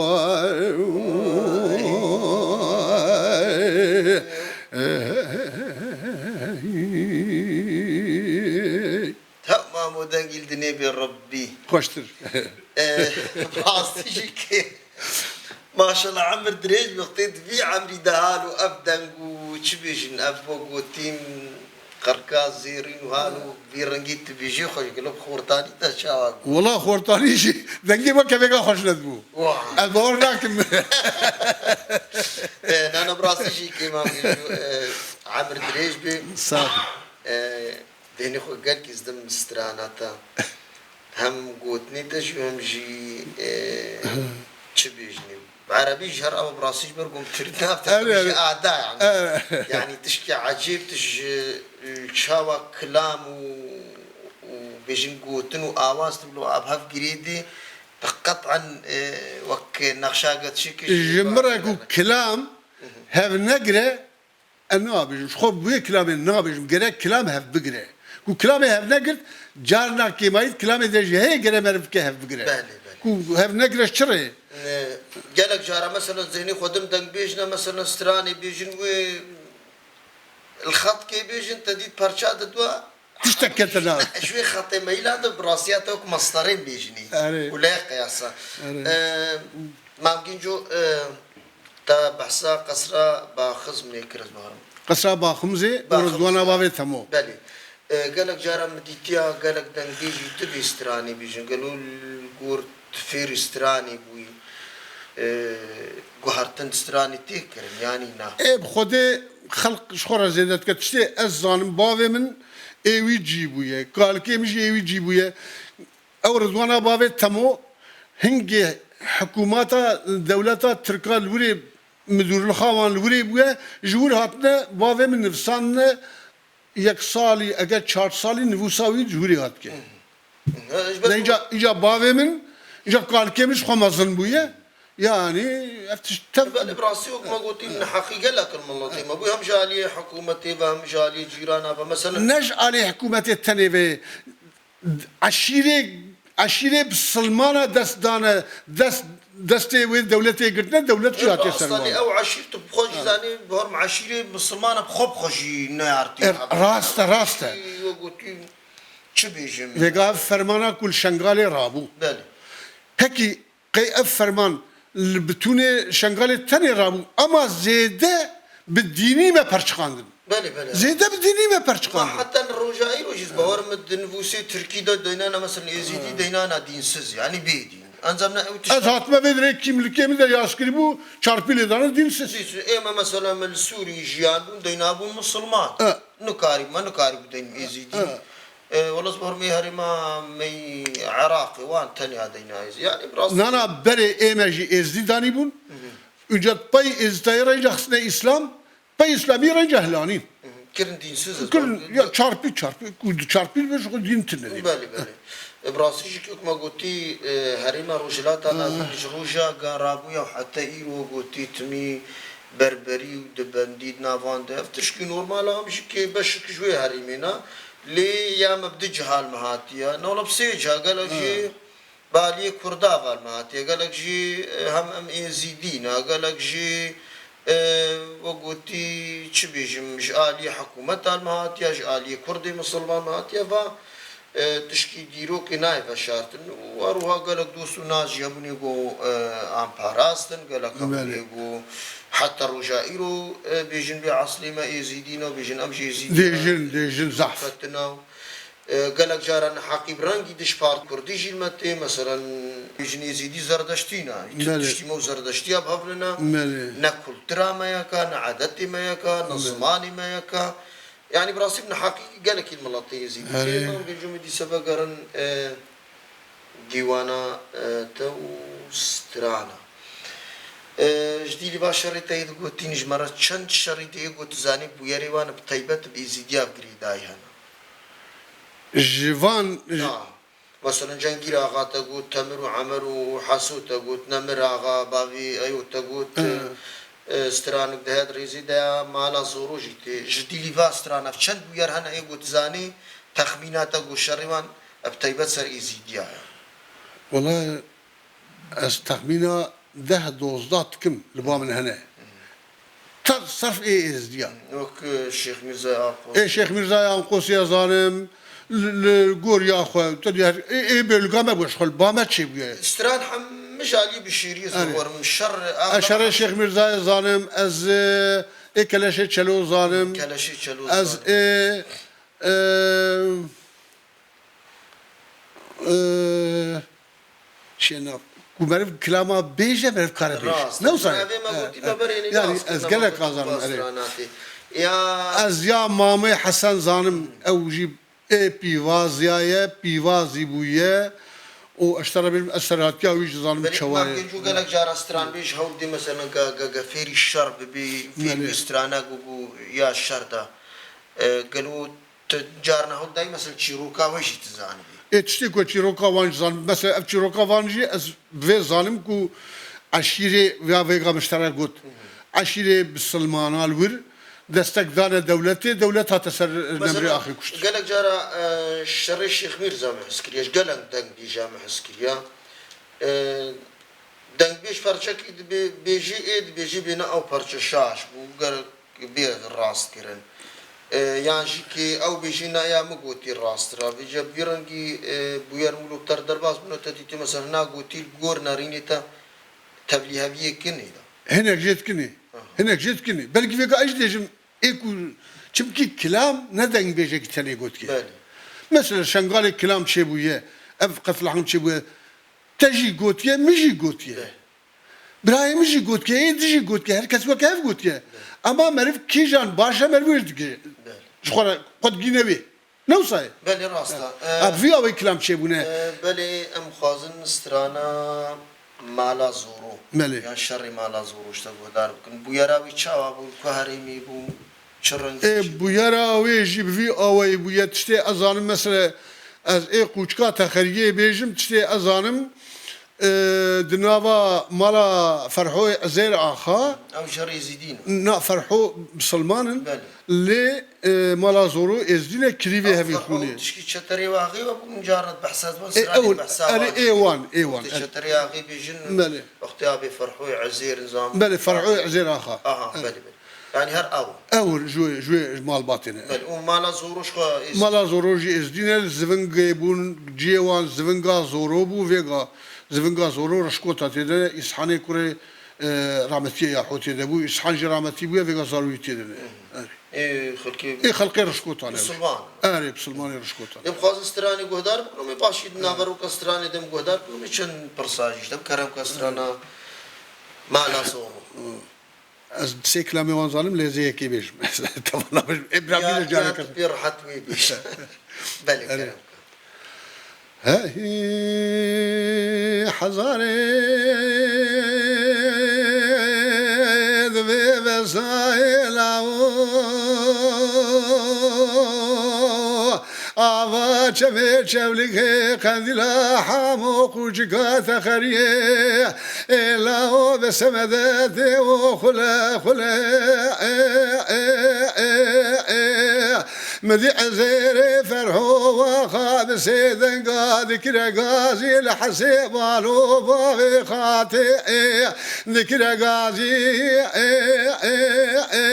Tamam, o dengî li dinê bê Rebbî. Xweştir. Ee, rastî jî ki, maşallah, emir dirêj be, xwedê di vî emrî de hal û ev deng û çi bêjin, ev bo gotîn, qirka zêrîn û hal û vî rengî tu bêjî xwe ji gelo bi xortanî te çawa got? Wela xortanî jî dengê me kevêka xweş nedibû. Wah. Ez bawer nakim. Ee, nana bi rastî jî kêma bêjû, ee, emir dirêj be. Sağ ol. Ee, Dehnê xwe gelkî zdim strana te. Hem gotinê te jî hem jî, e, çi bêjinê. Bi erebî jî her ew bi rastî ji ber ku em tirî navte Erê, bêjî erê. Ada yani. Erê. Yani tişkî ecêb tu ji, e, çawa kilam û, û bêjin gotin û awaz tu bi lo ab hev girêdî, bi qet'en, e, wek nexşa ge çi kişî. Ji min re ku kilam hev negire, Ez nabêjim, ji xwe bi wê kilamê nabêjim, gerek kilam hev bigire. Ku kilamê hev negirt, carna kêmayî di kilamê de jî heye, gere meriv bike hev bigire. Belê, belê. Ku hev negire ji çi rê? Ee, gelek cara mesela zehnê xwe dim deng bêjine, mesela stranê bêjin wê li xetkê bêjin, te dît parça didwa, Tiştek kete nav. Ji wê xetê meyîlan de bi rastiya te wek mastarên bêjinî. Erê. Û lê qiyasa. Erê. Ee, Mam Gînco, ee, te behsa qesra Baxizmê kir, ez bawerim. Qesra Baximzê û Baximzê. Rizwana bavê Temo. Belê. Ee, gelek cara min dîtiya gelek dengbêjî tu vê stranê bêjin. Gelo li gor tu fêrî stranê bûyî, ee, guhertin stranê tê kirin, yanî na? Ê, bi Xwedê xelq ji xwe re zêde dike. Tiştê ez zanim, bavê min ê wî cî bûye, kalikê min jî ê wî cî bûye. Ew Rizwana bavê Temo hingê hikûmeta dewleta Tirka li wirê, midûrlixa wan li wirê bûye, ji wir hatine bavê min nivîsandine, yek salî, eger çar salî nivûsa wî ji wirê hatike. Hı hı. Ne, ji ber Ne, îca, îca bavê min, îca kalikê min ji xwe mezin bûye. Yani, ev tişt tev- Belê, bi rastî wek me gotî, neheqî gelek li miletê me bû, hem ji aliyê hikûmetê ve, hem ji aliyê cîrana ve. Mesela Ne ji aliyê hikûmetê tenê ve, eşîrê, eşîrê bisilmana dest dane, dest, destê wê dewletê girtine, dewlet jî hatiye ser wan. Ew eşîr tu bi xwe jî zanî, bi horm eşîrê bisilmana bi xwe bi xwe jî neyartî. E, rast e, rast e. Wek gotî, çi bêjim? Vêga ev fermana ku li Şengalê rabû. Belê. Pekî qey ev ferman li bitûnê Şengalê tenê rabû, ama zêde bi dînî me perçiqandin. Belê, belê. Zêde bi dînî me perçiqandin. Ma heta li roja îro jî, bawer min di nivûsê tirkî de deynana, mesela êzîdî deynana dînsiz, yani bê dîn. Encam ne ew tişt- Ez hatime vê dirê kîmlikê min de yaskirî bû, çarpî lê dane dînsiz. Dînsiz. Ê me mesela me li Sûrî jiyan bûn, deyna bûn misilman. E. Nikarî, me nikarî bû deyn êzîdî. E. E, wela ez bi hormê herêma me yî Iraqê wan tenya deyna êzî. Yani biraz Nana berê ê me jî êzdî danî bûn. Hı hı. Uca pey êzdayê renca xistine Îslam, pey Îslamî renca hilanîn. Hı hı. Kirin dînsiz ez Kirin, bawer ya çarpî çarpî, ku du çarpî be ji xwe dîn tine dî. Belê, belê. E, bi rastî jî wek me gotî, e, herêma Rojhilata Navîn ji roja gan rabûya heta îro gotî timî berberî û dibendî di navan de. Ev tişkî normal e, em jî kê beşik ji wê herêmê ne. Lê ya me bi du ciha li me hatiye. Ne wela bi sê ciha, gelek jî bi aliyê Kurda ve li me hatiye. Gelek jî, e, hem em êzîdî ne, gelek jî, e, wek gotî, çi bêjim, ji aliyê hikûmeta li me hatiye, ji aliyê Kurdê misilman me hatiye. Va, e, tişkî dîrokê nayê veşartin û her wiha gelek dost û nas jî hebûnê ku, e, an parastin, gelek hebûnê Belê. ku heta roja îro, e, bêjin vê eslê me êzîdî ne, bêjin em jî êzîdî ne. Dêjin, dêjin zehf. Ketina. E, gelek caran heqî bi rengî dişpart. Kurdî jî me tê, meselen, jinê Êzîdî Zerdeştî ne. Belê. Tiştî me û Zerdeştiya bi hev nine. Belê. Ne kultura me yeka, ne edetê me yeka, ne Belê. zimanê me yeka. Yani bi rastî bi neheqî gelekî li miletê Êzîdî Erê. tê. Bangê cumê dîse vegerin, e, dîwana, e, te û strana. E, ji dîlî va şerê te yê digotîn, ji me re çend şerî de yê ku tu zanî bûyerê wan bi teybet bi Êzîdiya girêdayî hene? Ji van, ji Ya. Mesela Cengîr Axa te got, Temir û Emer û Heso te got, Nemir Axa, bavê Eyo te got, Hı. e, stranik di hev rêzê de ya, Mala Zoro jî tê. Ji dîlî va strana çend bûyer hene ê ku tu zanî, texmîna te got şerê wan, e, bi teybet ser Êzîdiya ye? Wela ez texmîna deh dozdeh dikim li ba min hene. Ter serf ê êzdiya. Wek, e, Şêx Mîrzayê Anqosî. Ê Şêx Mîrzayê Anqosî ez zanim, li, li goriya xwe, te diyar, ê, ê bêluga me bû, ji xwe li ba me çêbûye. Stran hemî ji alî bi şêriyê Erê. zor werim. Şer, Ez şerê Şêx Mîrzayê zanim, ez, e, ê Keleşê Çelo zanim. Keleşê Çelo Ez, zanim. e, e, e, Şêna, ku meriv kilama bêje, meriv kare bêje. Rast. Ne wisa ye? Evê me gotî, me berê nî Yani, rast ez kirine, gelek me gotî azanim, erê. Pastra natê. Ya Ez ya Mamê Hesen zanim, ew jî ê pîvaziya ye, pîvazî bûye. Û ez te re bêjim, ez serhatiya wî jî zanim Belê, çawa ye. Belê, gelek cara stranbêj hewl dê, mesela, ge-, ge-, ge fêrî şer bibî, fêrî Belê. strana ku, ku ya şer da. E, gelo Tu carna hewl dayî, mesela çîroka we jî tu zanibî. Ê tiştê ku çîroka wan jî zanibî. Mesela ev çîroka van jî ez vê zanim ku eşîrê ya vêga min ji te re got. Hı hı. Eşîrê bisilmana li wir destek dane dewletê, dewlet hate ser Mesela, nemrê axê kuşt. Gelek cara, e, şerê Şêx Mîrza me his kiriye, ji gelek dengbêja me his kiriye. E, Dengbêj perçekî dibê, bêjî ê dibêjî bêne ew perçe şaş bû. Ger bê rast kirin. E, yan jî kê ew bêjî na ya min gotî rast ra. Vêca bi vî rengî, e, bûyer mûlo ter derbas bûne, te dîtî mesela na gotî li gor nerînê te tevlîheviyê kinê de. Hinek jê dikinê. Aha. Hinek jê dikinê. Belkî vêka ez jî dêjim ê ku çimkî kilam ne dengbêjekî tenê gotiye. Belê. Mesela Şengalê kilam çêbûye, ev qetlîam çêbûye. Te jî gotiye, min jî gotiye. Be. Birayê min jî gotiye, ê din jî gotiye, her kes weke hev gotiye. Be. Ema meriv kîjan baş e, meriv wê dike. Be. Ji xwe re qet gîne wê. Ne wisa ye? Belê, rast e. Ha. E, Ev vî awê kilam çêbûne. E, belê, em xwazin strana Mala Zoro. Belê. Yan şerê Mala Zoro ji te guhdar bikin. Bûyera wî çawa bû, ku herêmî bû? Çi rengî Ê, çi? Bûyera wê jî bi vî awayî bûye. Tiştê ez zanim, mesela, ez ê qûçka Texeriyê bêjim, tiştê ez zanim, e, di nava mala Ferhoyê Ezêr Axa, Ew ji Rêzîdî ne. Na, Ferho misilman in. Belê. Lê, e, mala Zoro Êzdî ne, kirî vê Ew hevî Ferho xûnê. Tişkî çeterê axê we bûn, carna behsa diban, Ê, stranê ew, behsa erê, wan. Ê wan, ê wan, Tê erê. Çeterê axê bêjin, Belê. wextê abê Ferhoyê Ezêr in zam. Belê, Ferhoyê Ezêr Axa. Aha, Erê. belê, belê. Yani her ew. Ew ji wê, ji wê malbatê ne. Belê, û mala Zoro ji xwe êz- Mala Zoro jî êzdî ne, li Zivingê bûn, ciyê wan Zivinga Zoro bû, vêga Zivinga Zoro Rişkota tê de, Îshanê kurê, e, rahmetiyê ya Hotê de bû, Îshan jî rahmetî bûye, vêga zarûyî tê de ne. Hı. Erê. Ê xelkê Ê xelkê Rişkotan e. Misilman. Erê, misilmanê Rişkotan. Em xwazin stranê guhdar bikin, em ê paşî di naveroka stranê de em guhdar bikin, em ê çend pirsa jî de kerem ke strana Mala Zoro. Hı. Ez sê kilamê wan zanim, lê ez ê yekê bêjim. Tevana bêjim. Ê, bira Ya, bîne ya, careke. Tu pê rehet wê bêj. Belê, Erê. kerem ke. Hehî hezarê divê vesayê lawo. Ava çemê çewlîgê qendîla hamo qûçika Texeriyê. Ê lawo bi semedetê û xule xule, ê, ê, ê, ê, ê. Midî ezêrê Ferho waxa bi sê denga dikire gazî li hesê balo bavê xatê, ê, dikire gazî, ê, ê, ê.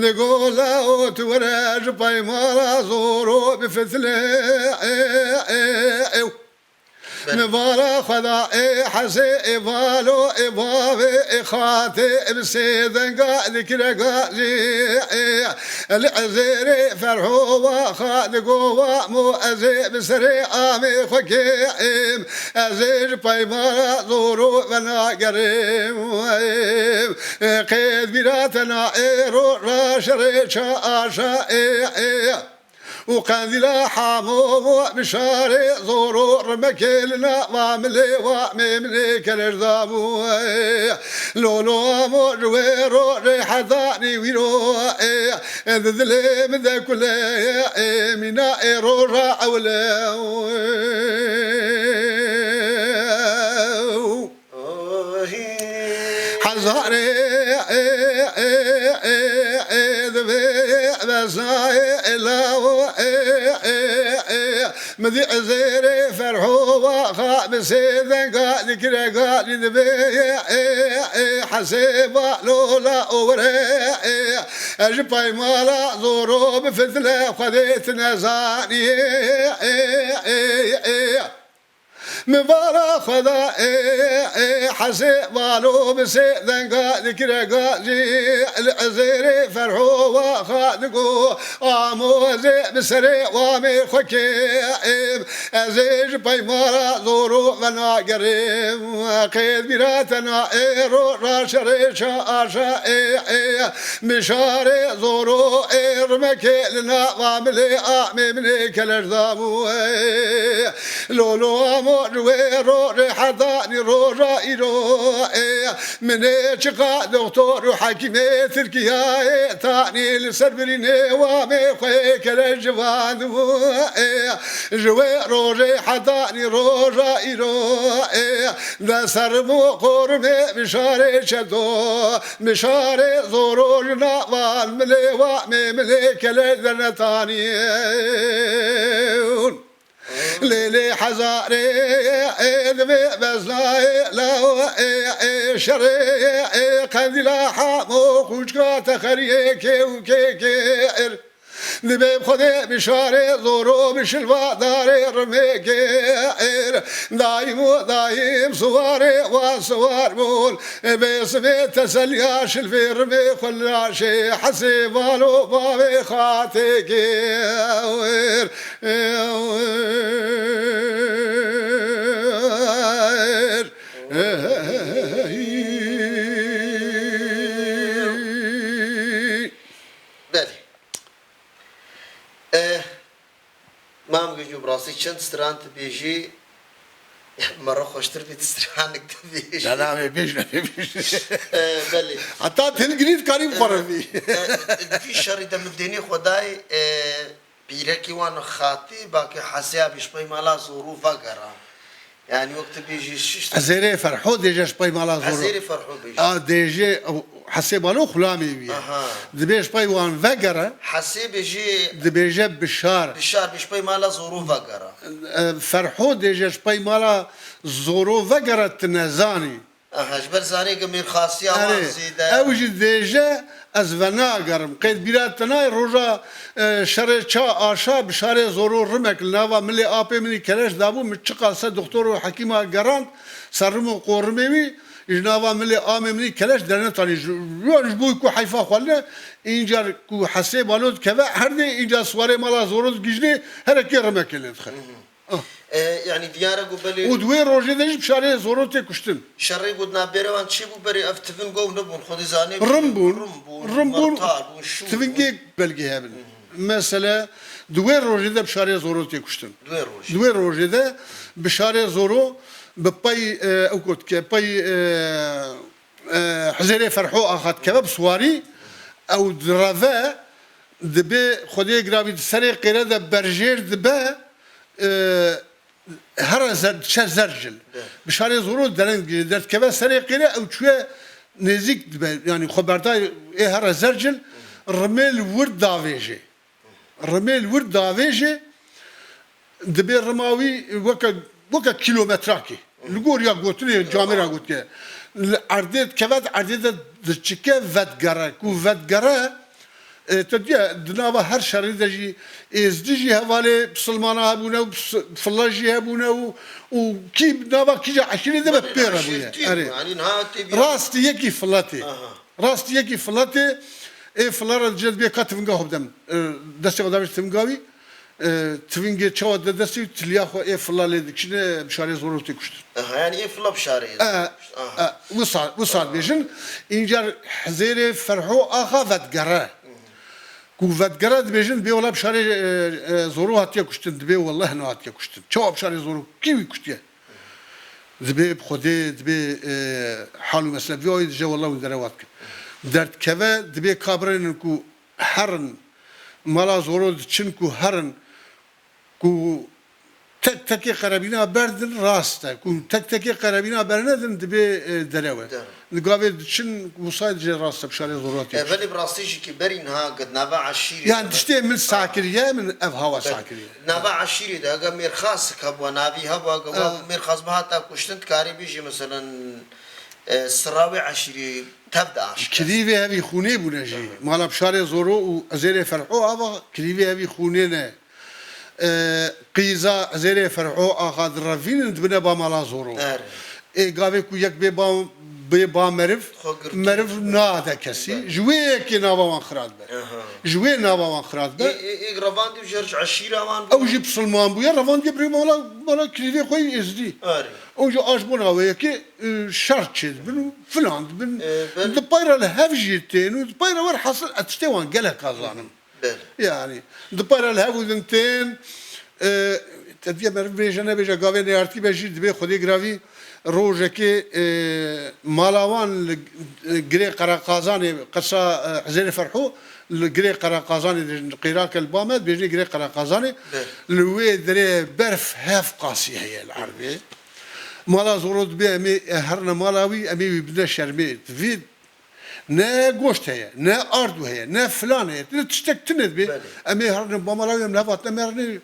Digo lawo tu were ji peymala Zoro bifitile, ê, ê, ê. Belê. Li vala xwe da ê hesê ê valo ê bavê ê xatê ê bi sê denga dikire gazî ê Li Ezêrê Ferho wa xwe digo wa mo ez ê bi serê amê xwe kêm, ez ê ji peymana zoro venagerim. Qêd bîra te na êro ra şerê ça aşa ê ê. Û qendîla hamo bi şarê zoro rimekê li nava milê wa mêminê keleş dabû. Lolo amo ji wê ro rê hedanî wî ro ê di dilê min de kule ê mîna ê roja ewle. Hezarê ê ê ê ê divê bezayê lawo ê ê ê. Min dî Ezêrê Ferho wa xa bi sê denga dikire galî divê ê ê ê. Hesêba lola owre ê. Ez ji peymala zoro bi fitile xwedê tu nezanî ê ê ê ê. Min vala xwe da ê ê hesê valo bi sê denga dikire gazî. Li Ezêrê Ferho wa xa digo amo ez ê bi serê wamê xwe kêm. Ez ê ji peymana zoro venagerim. Qêd bîra te na êro ra şerê ça aşa ê ê. Bi şarê zoro ê rimekê li nava milê amê min ê keleş dabû ê. Lolo amo ji wê ro rê hedanî roja îro ê. Min ê çiqa doktor û hekîmê Tirkiyayê tanî li ser birînê wamê xwe keleş civandibû ê. Ji wê rojê hedanî roja îro ê. De serim û qorimê bi şarê çeto, bi şarê zoro ji navan milê wamê milê keleş dernetanî. Lê lê hezarê ê divê beznayê law ê ê şerê ê qendîla hamo qûçka te xeriyê kê û kê kê ir. Dibê bi Xwedê bi şarê zoro bi şilva darê rimê kê ir. Dayim û dayim siwarê wan siwar bûn. Bê sibê teselya şilvê rimê xwe laşê hesê valo bavê xatê kê ir. Belê. Eh, Mam Guncu, bi rastî çend stran dibêjî, me re xweştir bî tu stranek dibêjî. Ne, ne, em ê bêjin, em ê bêjin. Eh, belê. Heta hilgirî dikarî bixwe re bî. Eh, eh, di vî şerî de min dênê xwe dayê, eh, Pîrekî wan xatî, bakê Hesê ya bî ji peymala zorû vegera. Yanî wek tu bêjî şişt. Ezêrê Ferho dêje ji peymala zorû. Ezêrê Ferho bêjî. A, dêje, ew, Hesê Balo xulamê wî ye. Aha. Dibê ji pey wan vegere. Hesê bêjî. Dibêje Bişar. Bişar bî ji peymala zorû vegera. E, Ferho dêje ji peymala zorû vegere, tu nezanî. Aha, ji ber zanê ke mêrxasiya wan zêde. Erê, ew jî dêje, ez venagerim. Qêd bîra te nayê roja, e, şerê ça aşa bi şarê zoro rimek li nava milê apê min î keleş dabû, min çiqas ser doktor û hekîma gerand, ser rim û qorimê wî, ji nava milê amê min î keleş dernetanî. Ji, ji bo ku heyfa xwe ne, încar ku Hesê Balo dikeve erdê, încar siwarê mala zoro digihîjnê, herekê rimekê lê dixe. Ah. E, yanî diyar e ku belê. Û di wê rojê de jî bi şarê zoro tê kuştin. Şerê ku di navbêrê wan çêbû berê ev tivin gov nebûn, Xwedê zanê. Rim bûn. Rim bûn, rim bûn, mertal bûn, şûr bûn. Tivingê belgê hebin. Hı hı. Mesele di wê rojê de bi şarê zoro tê kuştin. Di wê rojê. Di wê rojê de bi şarê zoro bi pey, e, ew ku dike, pey, e, e, Hizêrê Ferho axa dikeve bi siwarî, ew direve, dibê Xwedê giravî di serê qêre de berjêr dibe, e, here zer, diçe Zercil. Be. Bi şarê zoro dereng digihîje, derdikeve serê qêre, ew çûye nêzîk dibe, yanî xwe berdayê ê here Zercil, rimêl wir davêjê. Rimêl wir davêjê, dibê rima wî weke, weke kîlometrakê. Li gor ya gotinê, camêra gotike. Li erdê dikeve, di erdê de diçike vedigere. Ku vedigere, e, te diye, di nava her şerî de jî êzdî jî hevalê bisilmana hebûne û bis-, file jî hebûne û, û kî nava kîja eşîrê de be pê re bûye. Erê. Rastî yekî filetê. Aha. Rastî yekî filetê, Ê fila re dicê dibê ka tivinga xwe bidem. E, destê xwe davêj tivinga wî. E, tivingê çawa de destê wî, tiliya xwe ê fila lê dikişîne, bi şarê zoro tê kuştin. Aha, yani ê fila bi şarê. E, aha. E, wisa, wisa dibêjin. Încar Hizêrê Ferho Axa vedgere. Ku vedgere dibêjin, dibê wela bi şarê, e, e, zoro hatiye kuştin, dibê wela hene hatiye kuştin. Çawa bi şarê zoro kî wî kuştiye? Dibê bi Xwedê, dibê, e, hal û mesele vî awî dije wela wî derewa dikin. Derdkeve, dibê ka birênin ku herin, mala zoro diçin ku herin, ku tek tekê qerebîna berdin rast e, ku tek tekê qerebîna bernedin dibê, e, derew e. Derew. Di gavê diçin wisa dije rast e bi şarê zoro tê. E, belê bi rastî jî ki berî niha di nava eşîrê Yani de tiştê min sa kiriye, min ev hawa sa kiriye. Nava eşîrê de, eger mêrxasik hebûa, navî hebûa, eger wa mêrxas bihata kuştin, dikarî bêjî, meselen, e, sira wê eşîrê tev diaşke. Kilî vê hevî xûnê bûne jî. Mala Bişarê Zoro û Ezêrê Ferho ava kilî vê hevî xûnê ne. E, qîza Ezêrê Ferho axa direvînin dibine ba mala Zoro. Er. Ê gavê ku yek bê ba, bê ba meriv, meriv nade kesî. Ji wê yekê nava wan xira dibe. Aha. Ji wê nava wan xira dibe. Ê, ê, ê revandî û jer ji eşîra wan bû. Ew jî bisilman bûye, revandiye birê mala, mala kilîvê xwe yî êzdî. Erê. Ew jî a ji bona wê yekê, e, şer çêdibin û filan dibin. E, ben- Di pey re li hev jî tên û di pey re werhasil ez tiştê wan gelek kazanim. Belê. Yani, di pey re li hev û din tên, e, te diye meriv bêje nebêje, gavê neyartî be jî dibê Xwedê giravî rojekê, e, mala wan li, e, girê Qereqazanê, qesa, e, Hizêrê Ferho, li girê Qereqazanê de qîrake li ba me, dibêjinê girê Qereqazanê, li wê derê berf hev qasî heye li erdê. Mala Zoro dibê em ê, e, herine mala wî, em ê wî bidine şermê. Divê Ne goşt heye, ne ardû heye, ne filan heye, ne tiştek tune dibe. Belê. Em ê herinin ba mala wî, em nevat, em ê herinin,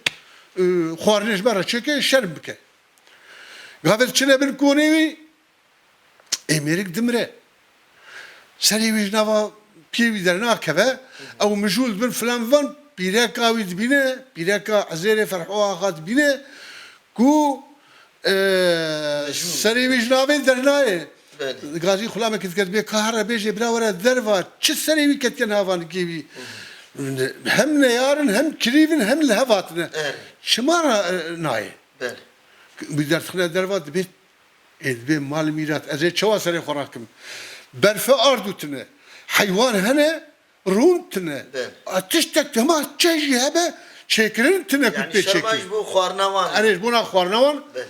e, xwarinê ji me re çêke, şerm bike. Gavê diçine bin konê wî, ê mêrik dimire. Serê wî ji nava piyê wî dernakeve, ew mijûl dibin filan van, pîreka wî dibîne, pîreka Ezêrê Ferho Axa dibîne, ku, e, serê wî ji navê dernayê. Belê. Gazî xulamekî dike, dibê ka here bêjê bira were derva, çi serê wî ketiye nava nigê wî. Hem neyar in, hem kilîv in, hem li hev hatine. Erê. Çima ra, e, nayê? Belê. Wî derdixine derva, dibê, ê, dibê mal mîrat, ez ê çawa serê xwe rakim? Berfe ardû tune. Heywan hene, Rûn tine. Be. A, tiştek dema çe jî hebe, çêkirin tine ku Yani pê şerma çêkir. Ji bo xwarina wan. Erê, ji bona xwarina wan. Be.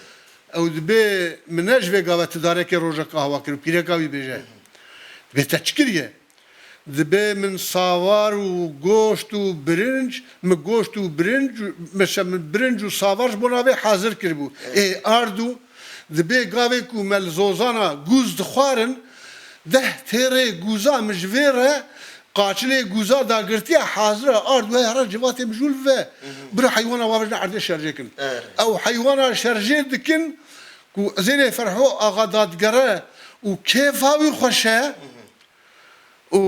Ew dibê min ne ji vê gave tu darekê rojeka hewa kir û pîreka wî bêje. Dibê te çi kiriye? Dibê min savar û goşt û birinc, min goşt û birinc, mesela min birinc û savar ji bona vê hazir kiribû. Evet. Ê ardû, dibê gavê ku me li zozana gûz dixwarin, deh têrê gûza min ji vê re Qaçilê gûza dagirtiye hazir e, ard wê here civatê mijûl ve. Bira heywana wavêjne erdê şerjê kin. Evet. Ew heywana şerjê dikin ku Ezêrê Ferho axa dadigere û kêfa wî xweş e û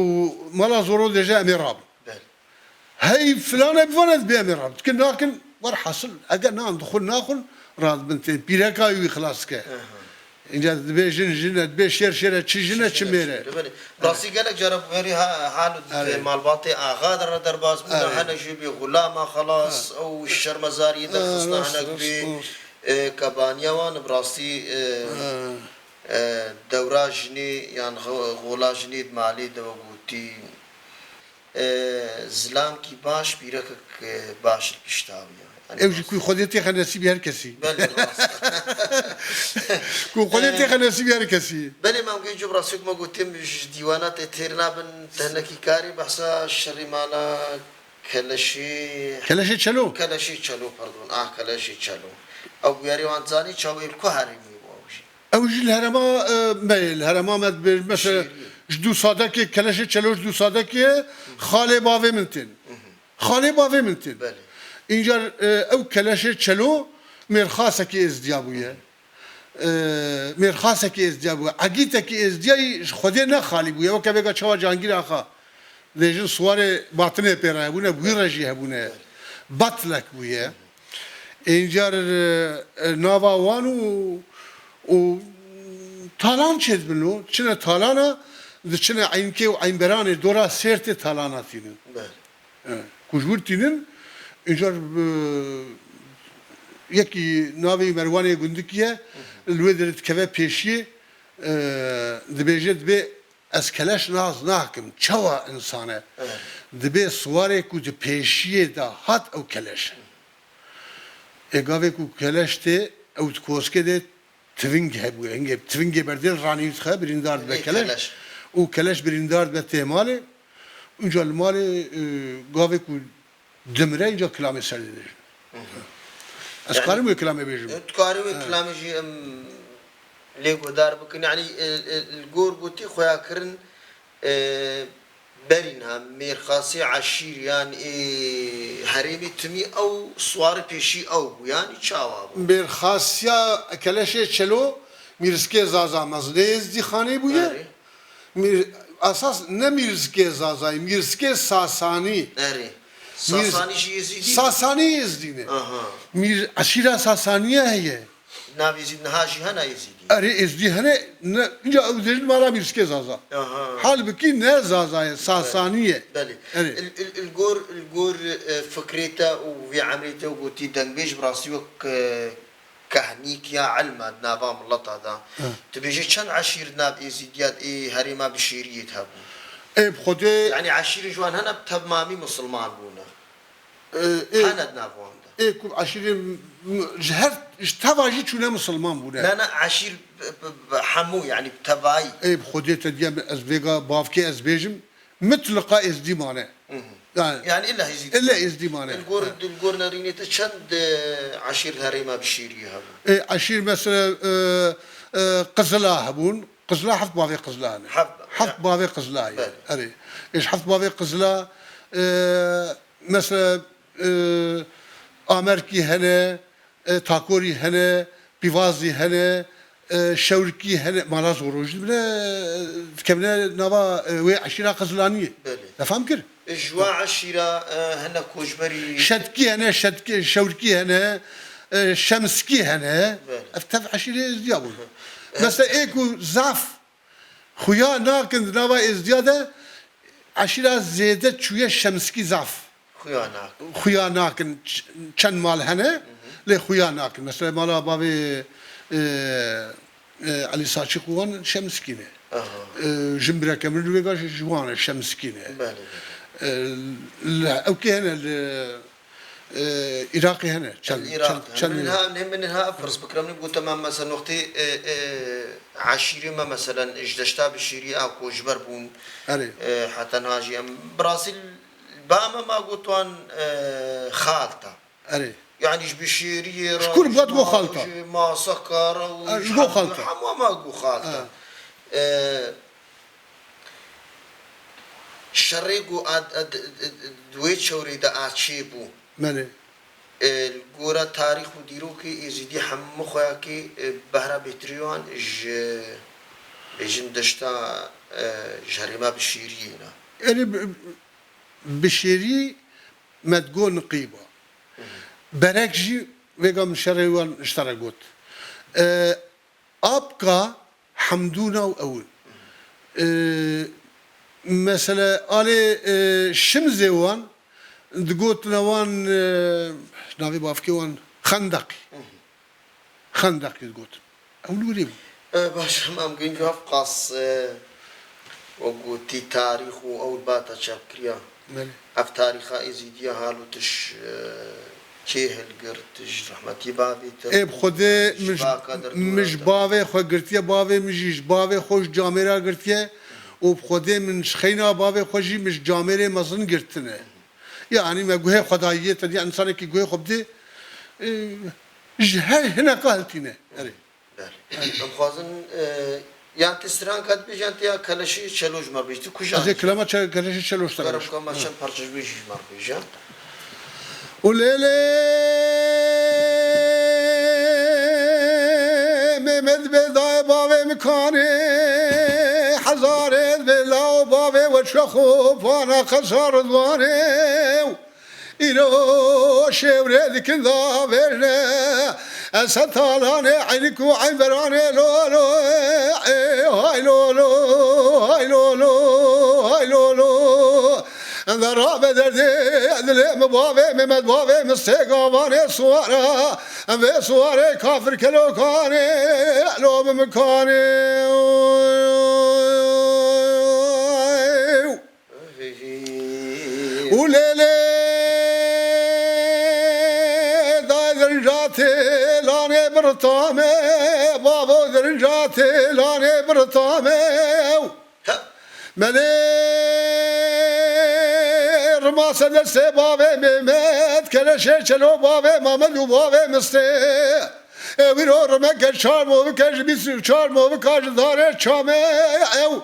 mala Zoro dêje em ê rabin. Belê. Hey filan e bivane dibê em ê rabin. Dikin nakin, werhasil, eger nan dixwin naxwin, radibin tên. Pîreka wî xilas dike. Aha. Înca dibê jin jin e, dibê şêr şêr e, çi jin e, çi mêr e. Belê. Rastî gelek cara bi werî ha-, hal û Erê. malbatê axa de re derbas bûne, Erê. hene jî bê xulama xelas, Ha. ew şermezariyê Ha, derxistine, rast, hinek rast, bê, rast. e, kebaniya wan, bi rastî, e, Ha. e, dewra jinê yan xo-, xola jinê di malê de wegotî. E, zilamkî baş, pîrekek, e, baş li pişta wî ye. Yanî Ew jî rast. ku Xwedê têxe nesîbî her kesî. Belê, rast. Ku Xwedê E, têxe nesîbî her kesî. Belê, Mam Genco, bi rastî wek me gotim, ji dîwana te têr nabin, te hinekî karî behsa şerî mala Keleşê Keleşê Çelo. Keleşê Çelo, pardon. Ah, Keleşê Çelo. Ew bûyerê wan zanî, çawa wê li ku herêmê bû ew jî? Ew jî li herêma, e, me ye, li herêma me dibêjin, mesela, Şêrî. ji dû sadekê, Keleşê Çelo ji dû sadekê, xalê bavê min tên. Xalê bavê min tên. Belê. Încar, e, ew Keleşê Çelo mêrxasekî êzdiya bûye. E, mêrxasekî êzdiya bûye. Egîtekî êzdiyayî ji Xwedê ne xalî bûye. Weke vêga çawa Cangîr Axa dibêjin, siwarê batinê pê re hebûne, bi wî re jî hebûne. Batlek bûye. Êncar, e, e, nava wan û, û talan çêdibin û çine talana, diçine Eynkê û Eynberanê dora Sêrtê talana tînin. Belê. E, ku ji wir tînin, încar, e, yekî navê Merwanê Gundikî ye, li wê derê dikeve pêşiyê, e, dibêje, dibê ez keleş nas nakim, çawa însan e? Evet. Dibê siwarê ku di pêşiyê de hat ew keleş e. Ê gavê ku keleş tê, ew di koskê de tiving hebûye. Hingê tivingê berdê li ranî dixe, birîndar dibe keleş. Keleş. Û keleş birîndar dibe tê malê. Înca li malê, e, gavê ku dimire, înca kilamê ser didêjin. Hı hı. Ez karim wê kilamê bêjim. Tu karî wê kilamê jî em lê guhdar bikin. Yanî, e, e, li gor gotî xuya kirin, e, berî niha mêrxasê eşîr yan ê herêmê timî ew siwarê pêşî ew bû, yanî çawa bû? Mêrxasiya keleşê çelo mîrskê Zaza Mezinê Êzdîxanê bûye. Erê. Mîr-, esas ne mîrskê Zazayî, mîrskê Sasanî. Erê. Mîr-, Sasanî jî Êzîdî? Sasanî Êzdî ne. Aha. Mîr-, eşîra Sasaniye heye. Navê Êzîd niha jî hene Êzîdî? Erê, Êzîdî hene, ne, înca ew dibêjin mala mîrskê Zaza. Aha. Halbikî ne Zaza ye, Sasanî ye. Belê. Erê. Il, il, il gor, il gor, e, fikrê te û vê emrê te û gotî dengbêj bi rastî wek, e, kehnîk ya ilm e di nava mileta de. Hı. Tu bêjî çend eşîr di nav Êzîdiya ê herêma Bişêriyê de hebûn? Ê bi Xwedê. Yanî eşîrên ji wan hene bi temamî misilman bûne? Ê, ê, hene di nav wan de. Ê ku eşîrê m-, ji her, ji teva jî çûne misilman bûne. Ne, ne, eşîr bi, bi, bi hemû, yanî bi tevayî. Ê bi Xwedê te diya min, ez vêga bavkê ez bêjim, mitliqa Êzdî mane. Hı hı. Yani, yani illa Êzîdî. Illa Êzîdî mane. Li gor, ha, li gor nerînê te çend, e, eşîr herêma Bişêriyê hebûn? E, eşîr mesela, e, e, Qizila hebûn. Qizila heft bavê Qizila hene. Heft, heft ya. Bavê Qizila ye. Belê. Erê. Ê ji heft bavê Qizila, e, mesela, e, Amerkî hene, e, Takorî hene, Pîvazî hene, e, Şewrikî hene, mala Zorojî bine, e, dikevine nava, e, wê eşîra Qizlaniyê. Belê. Te fam kir? Ji wa eşîra, e, hene koçberî. Şetkî hene, Şetkî, Şewrikî hene, e, Şemskî hene. Belê. Ev tev eşîrê Êzdiya bûn. Hı. Mesela ê ku zaf xuya nakin di nava Êzdiya de, eşîra zêde çûye Şemskî zaf. Xuya nakin. Xuya nakin. Ç-, çend mal hene, hı hı, lê xuya nakin. Mesela mala bavê, e, e, Elî Saçî xwe wan Şemskî ne. Aha. E, Jimbireke min li vêga ji, ji wan e, Şemskî ne. Belê, belê. E, li, ew kê hene li, e, Iraqê hene. Çend, Iraq, çend, çend min ha, ne min ha firz bikira, min gote me mesela noqtê, e, e, eşîrê me meselen ji deşta Bişêriyê a koçber bûn. Erê. E, heta niha jî em bi rastî ba me ma got wan, e, xalta. Erê. Yanî ji Bişêriyê re, ji kur got xalta. Ji Masaka re û ji got xalta. Hemû ma got xalta. Ha. E, şerê ku a, a, d-, d-, d-, di wê çewrê de a çêbû. Belê. E, li gora tarîx û dîrokê Êzîdî hemû xweyakê, e, behra bêtirî wan ji, bêjin deşta, e, ji herêma Bişêriyê ne. Erê, bi-, Bişêrî me digo niqîba. Berek jî vêga min şerê wan ji te re got. E, Apka Hemdûna û ew in. E, mesele alê, e, Şimzê wan digotina wan, e, navê bavkê wan Xendeqî. Xendeqî digotin. Ew li wirê bû. E, baş, em, em gên cevap qas, e, wek gotî tarîx û ew bata çapkiriya. Belê. Ev tarîxa Êzîdiya hal û tiş, e, kê hilgirt, ji rehmetî bavê te. Ê, bi Xwedê min ji, min ji bavê xwe girtiye, bavê min jî ji bavê xwe ji camêra girtiye û bi Xwedê min ji xeyna bavê xwe jî min ji camêrê mezin girtine. Yanî me guhê xwedayiyê te diya, însanekî guhê xwe bidê, e, ji her hineka hiltîne. Erê. Belê. Em xwazin, e, yan tê stranka dibêjin, yan tê ya Keleşê Çelo ji me bêjî. Tu kujan? Ez ê kilama çe-, Keleşê Çelo ji te re bêjim. Kerem ka me çend parçe ji wê jî ji me re bêje. Û lê lê Mehmet bê dayê bavê min kanê, hezarê bê law bavê we çexo vana qesa Ridwanê. Îro şêwrê dikin da vêrne, Ez heta lanê eynik û eyveranê lo lo, ê, hay lo lo, hay lo lo, hay lo lo. Enda rabe derdê dilê mi bavê Mehmet bavê mi stê gavanê suwara. Em vê suwarê kafir kelokanê lo bi mikanê. Û lê lê dayê zirinca têlanê birtame, bavo zirinca têlanê birtame. Melê rimase destê bavê Mehmet, keleşê çelo bavê Mamed û bavê Mistê. E wîro rimeke çar movike ji bîst û çar movika ji darê çame ew.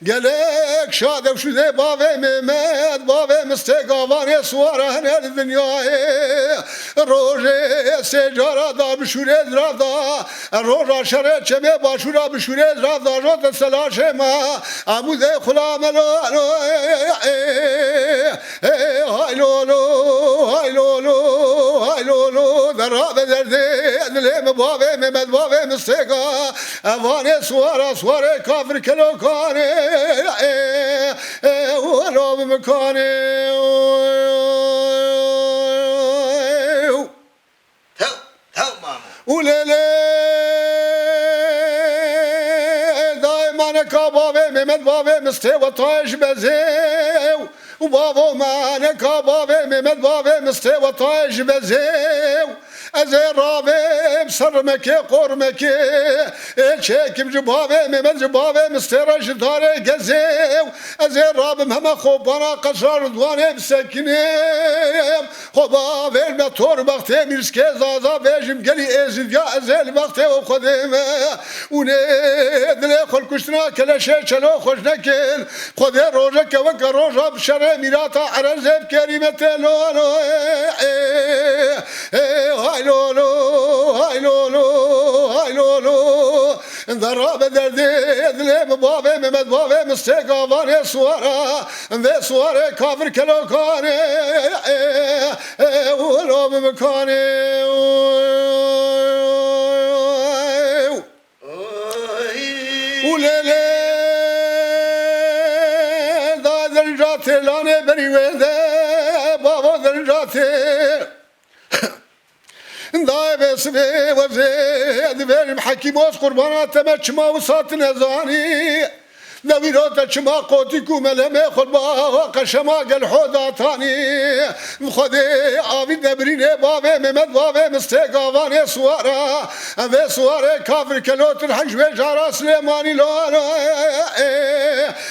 Gelek şad ew şûdê bavê Mehmet, bavê Mistê gavanê suwara hene li dinyayê. Rojê sê cara da bi şûrê zirav da, roja şerê çemê başûra bi şûrê zirav da, jot selaşê me, Amûdê xula melo, ê, ê, hay lo lo, hay lo lo, hay lo lo, dera be derdê dilê mi bavê Mehmet bavê mi stêka, evanê suwara suwarê kafir kelokanê, ê, ê, welo bi mikanê. Tew, tew mamo. Û lê lê dayê maneka bavê Mehmet bavê Mistê wetayê ji bezêw. Û bavo maneka bavê Mehmet bavê Mistê wetayê ji bezêw. Ez ê ravêm ser rimekê qormekê. Ê çêkim ji bavê Mehmet ji bavê Mistê re ji darê gezêw. Ez ê rabim heme xopana qesra Ridwanê bisekinêm. Xwe bavêjme tor bextê mîrskê zaza vêjim gelî êzidiya ez ê li bextê û Xwedê me. Û nê dilê xwe li kuştina keleşê çelo xweş nekin. Xwedê rojeke weke roja bi şerê mîrata erezê bi kerîmetê lo lo ê, ê, ê, hay lo lo, hay lo lo, hay lo lo. Dera be derdê dilê mi bavê Mehmet bavê mi stê gavanê suwara. Vê suwarê kafir kelokanê, ê, ê, wilo bi mikanê. Û lê lê da zirinca têlanê berî wê de, bavo zirinca tê. Dayê vê sibê wezê, divêjim Hekîm Oz qurbana te me çima wisa tu nezanî. De wîro te çima qotîk û melemê xwe ba qeşema gel ho datanî. Xwedê avî debirînê bavê Mehmet bavê mistê gavanê suwara. Em vê suwarê kafir kelotir henc wê cara Silêmanî lo lo. Ê,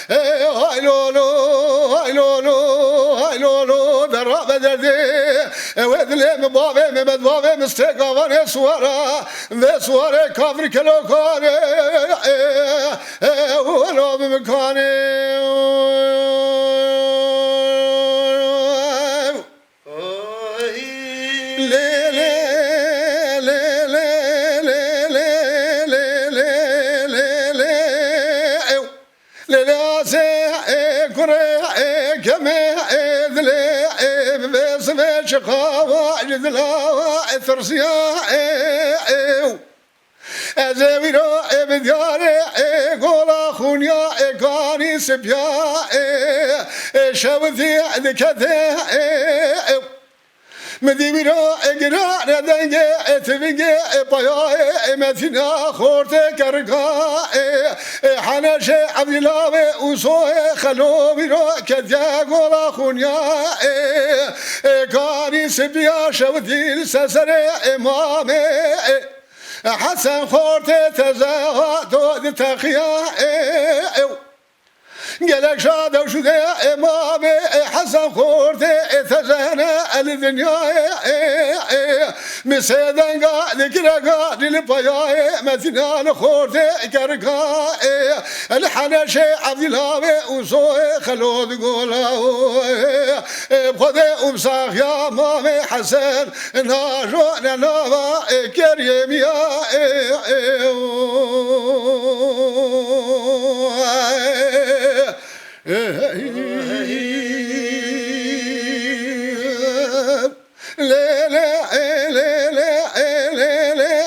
ê, hay lo lo, hay lo lo, hay lo lo, dera be derdê. Ew ê dilê min bavê Mehmet bavê min stê gavanê suwara. Vê suwarê kafir kelokanê. Ê, ê, wilo bi mikanê. Lê, lê, lê, lê, ew. Lê, lê, asê, ê, kurê, ê, kemê, ê, dilê, ê, bi vê sivê çi xawa, ji dila, ê, tirsiya, ê, ew. Ez ê wîro ê bi diyarê ê gola xunya ê kanî sipiya ê ê şewitî dikete ê ew. Mi dî wîro ê girane dengê ê tivingê ê payayê ê metîna xortê kerika ê ê heneşê evdîlavê û soyê xelo wîro ketiye gola xunya ê ê kanî sipiya şewitî li seserê ê mamê ê. Hesen xortê teze hato di teqiya ê ew. Gelek şad ew şûdê ê mavê ê Hesen xortê ê teze hene el dinyayê ê ê. Mi sê denga li gireka dil payayê Metîna li xortê kerika ê. El Heneşê Evdîlavê û soyê xelo di gola ê. Ê bi Xwedê û bi saxiya mamê Hesen. Najo ne nava ê kerê miya ê, ê, o, ê, ê, lê, lê, ê, lê, lê, ê, lê, lê,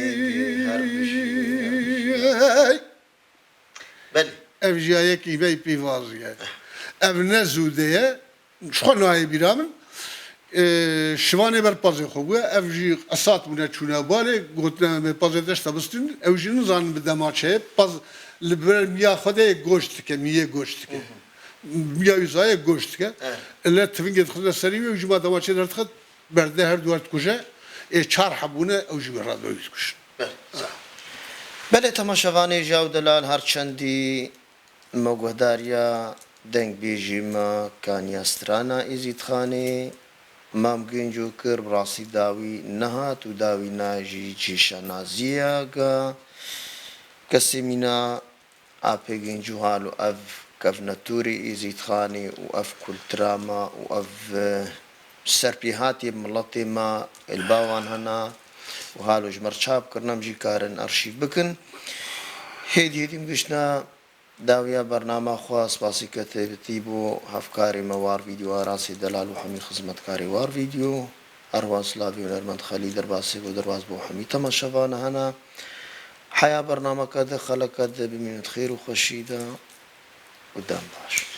Êdî, her bijî, her bijî. Hey! Belê. Ev jî ya yekî me yî pîvazî ye. Ev ne zûde ye. Ji xwe nayê bîra min. Ee, şivanê ber pazê xwe bûye. Ev jî esat bûne çûne balê. Gotine me pazê deşta bistîn. Ew jî nizanin bi dema çi ye. Paz li ber miya xwe de yê goşt dike, miyê goşt dike. Miya wî zayê goşt dike. Evet. Ile tivingê dixizine serî wê, ew jî ma dema çê derdixit. Berde her du her dikuje, ê çar heb bûne, ew jî wê re dikujin. Belê, sağ ol. Belê, temaşevanê Jaw Delal, her çendî me guhdariya dengbêjî me Kaniya Strana Êzîdxanê, Mam Gênco kir, bi rastî dawî nehat û dawî na jî cîşa naziya ga kesê mîna Apê Gêncû halo ev kevnetorê Êzîdxanê û ev kultura me û ev, e, serpêhatê miletê me li ba wan hene û halo ji me re çap kirine, em jî karin arşîv bikin. Hêdî hêdî em giştine dawiya bernama xwe, spasî ketê bitî bo hevkarê me War Vîdeo, Arasê Delal û hemî xizmetkarê War Vîdeo. Her wan silavî hunermend Xelîl derbasê bo derbas bo hemî temaşevana hene. Heya bernameke di xeleke di bimînin di xêr û xweşî de û dem baş.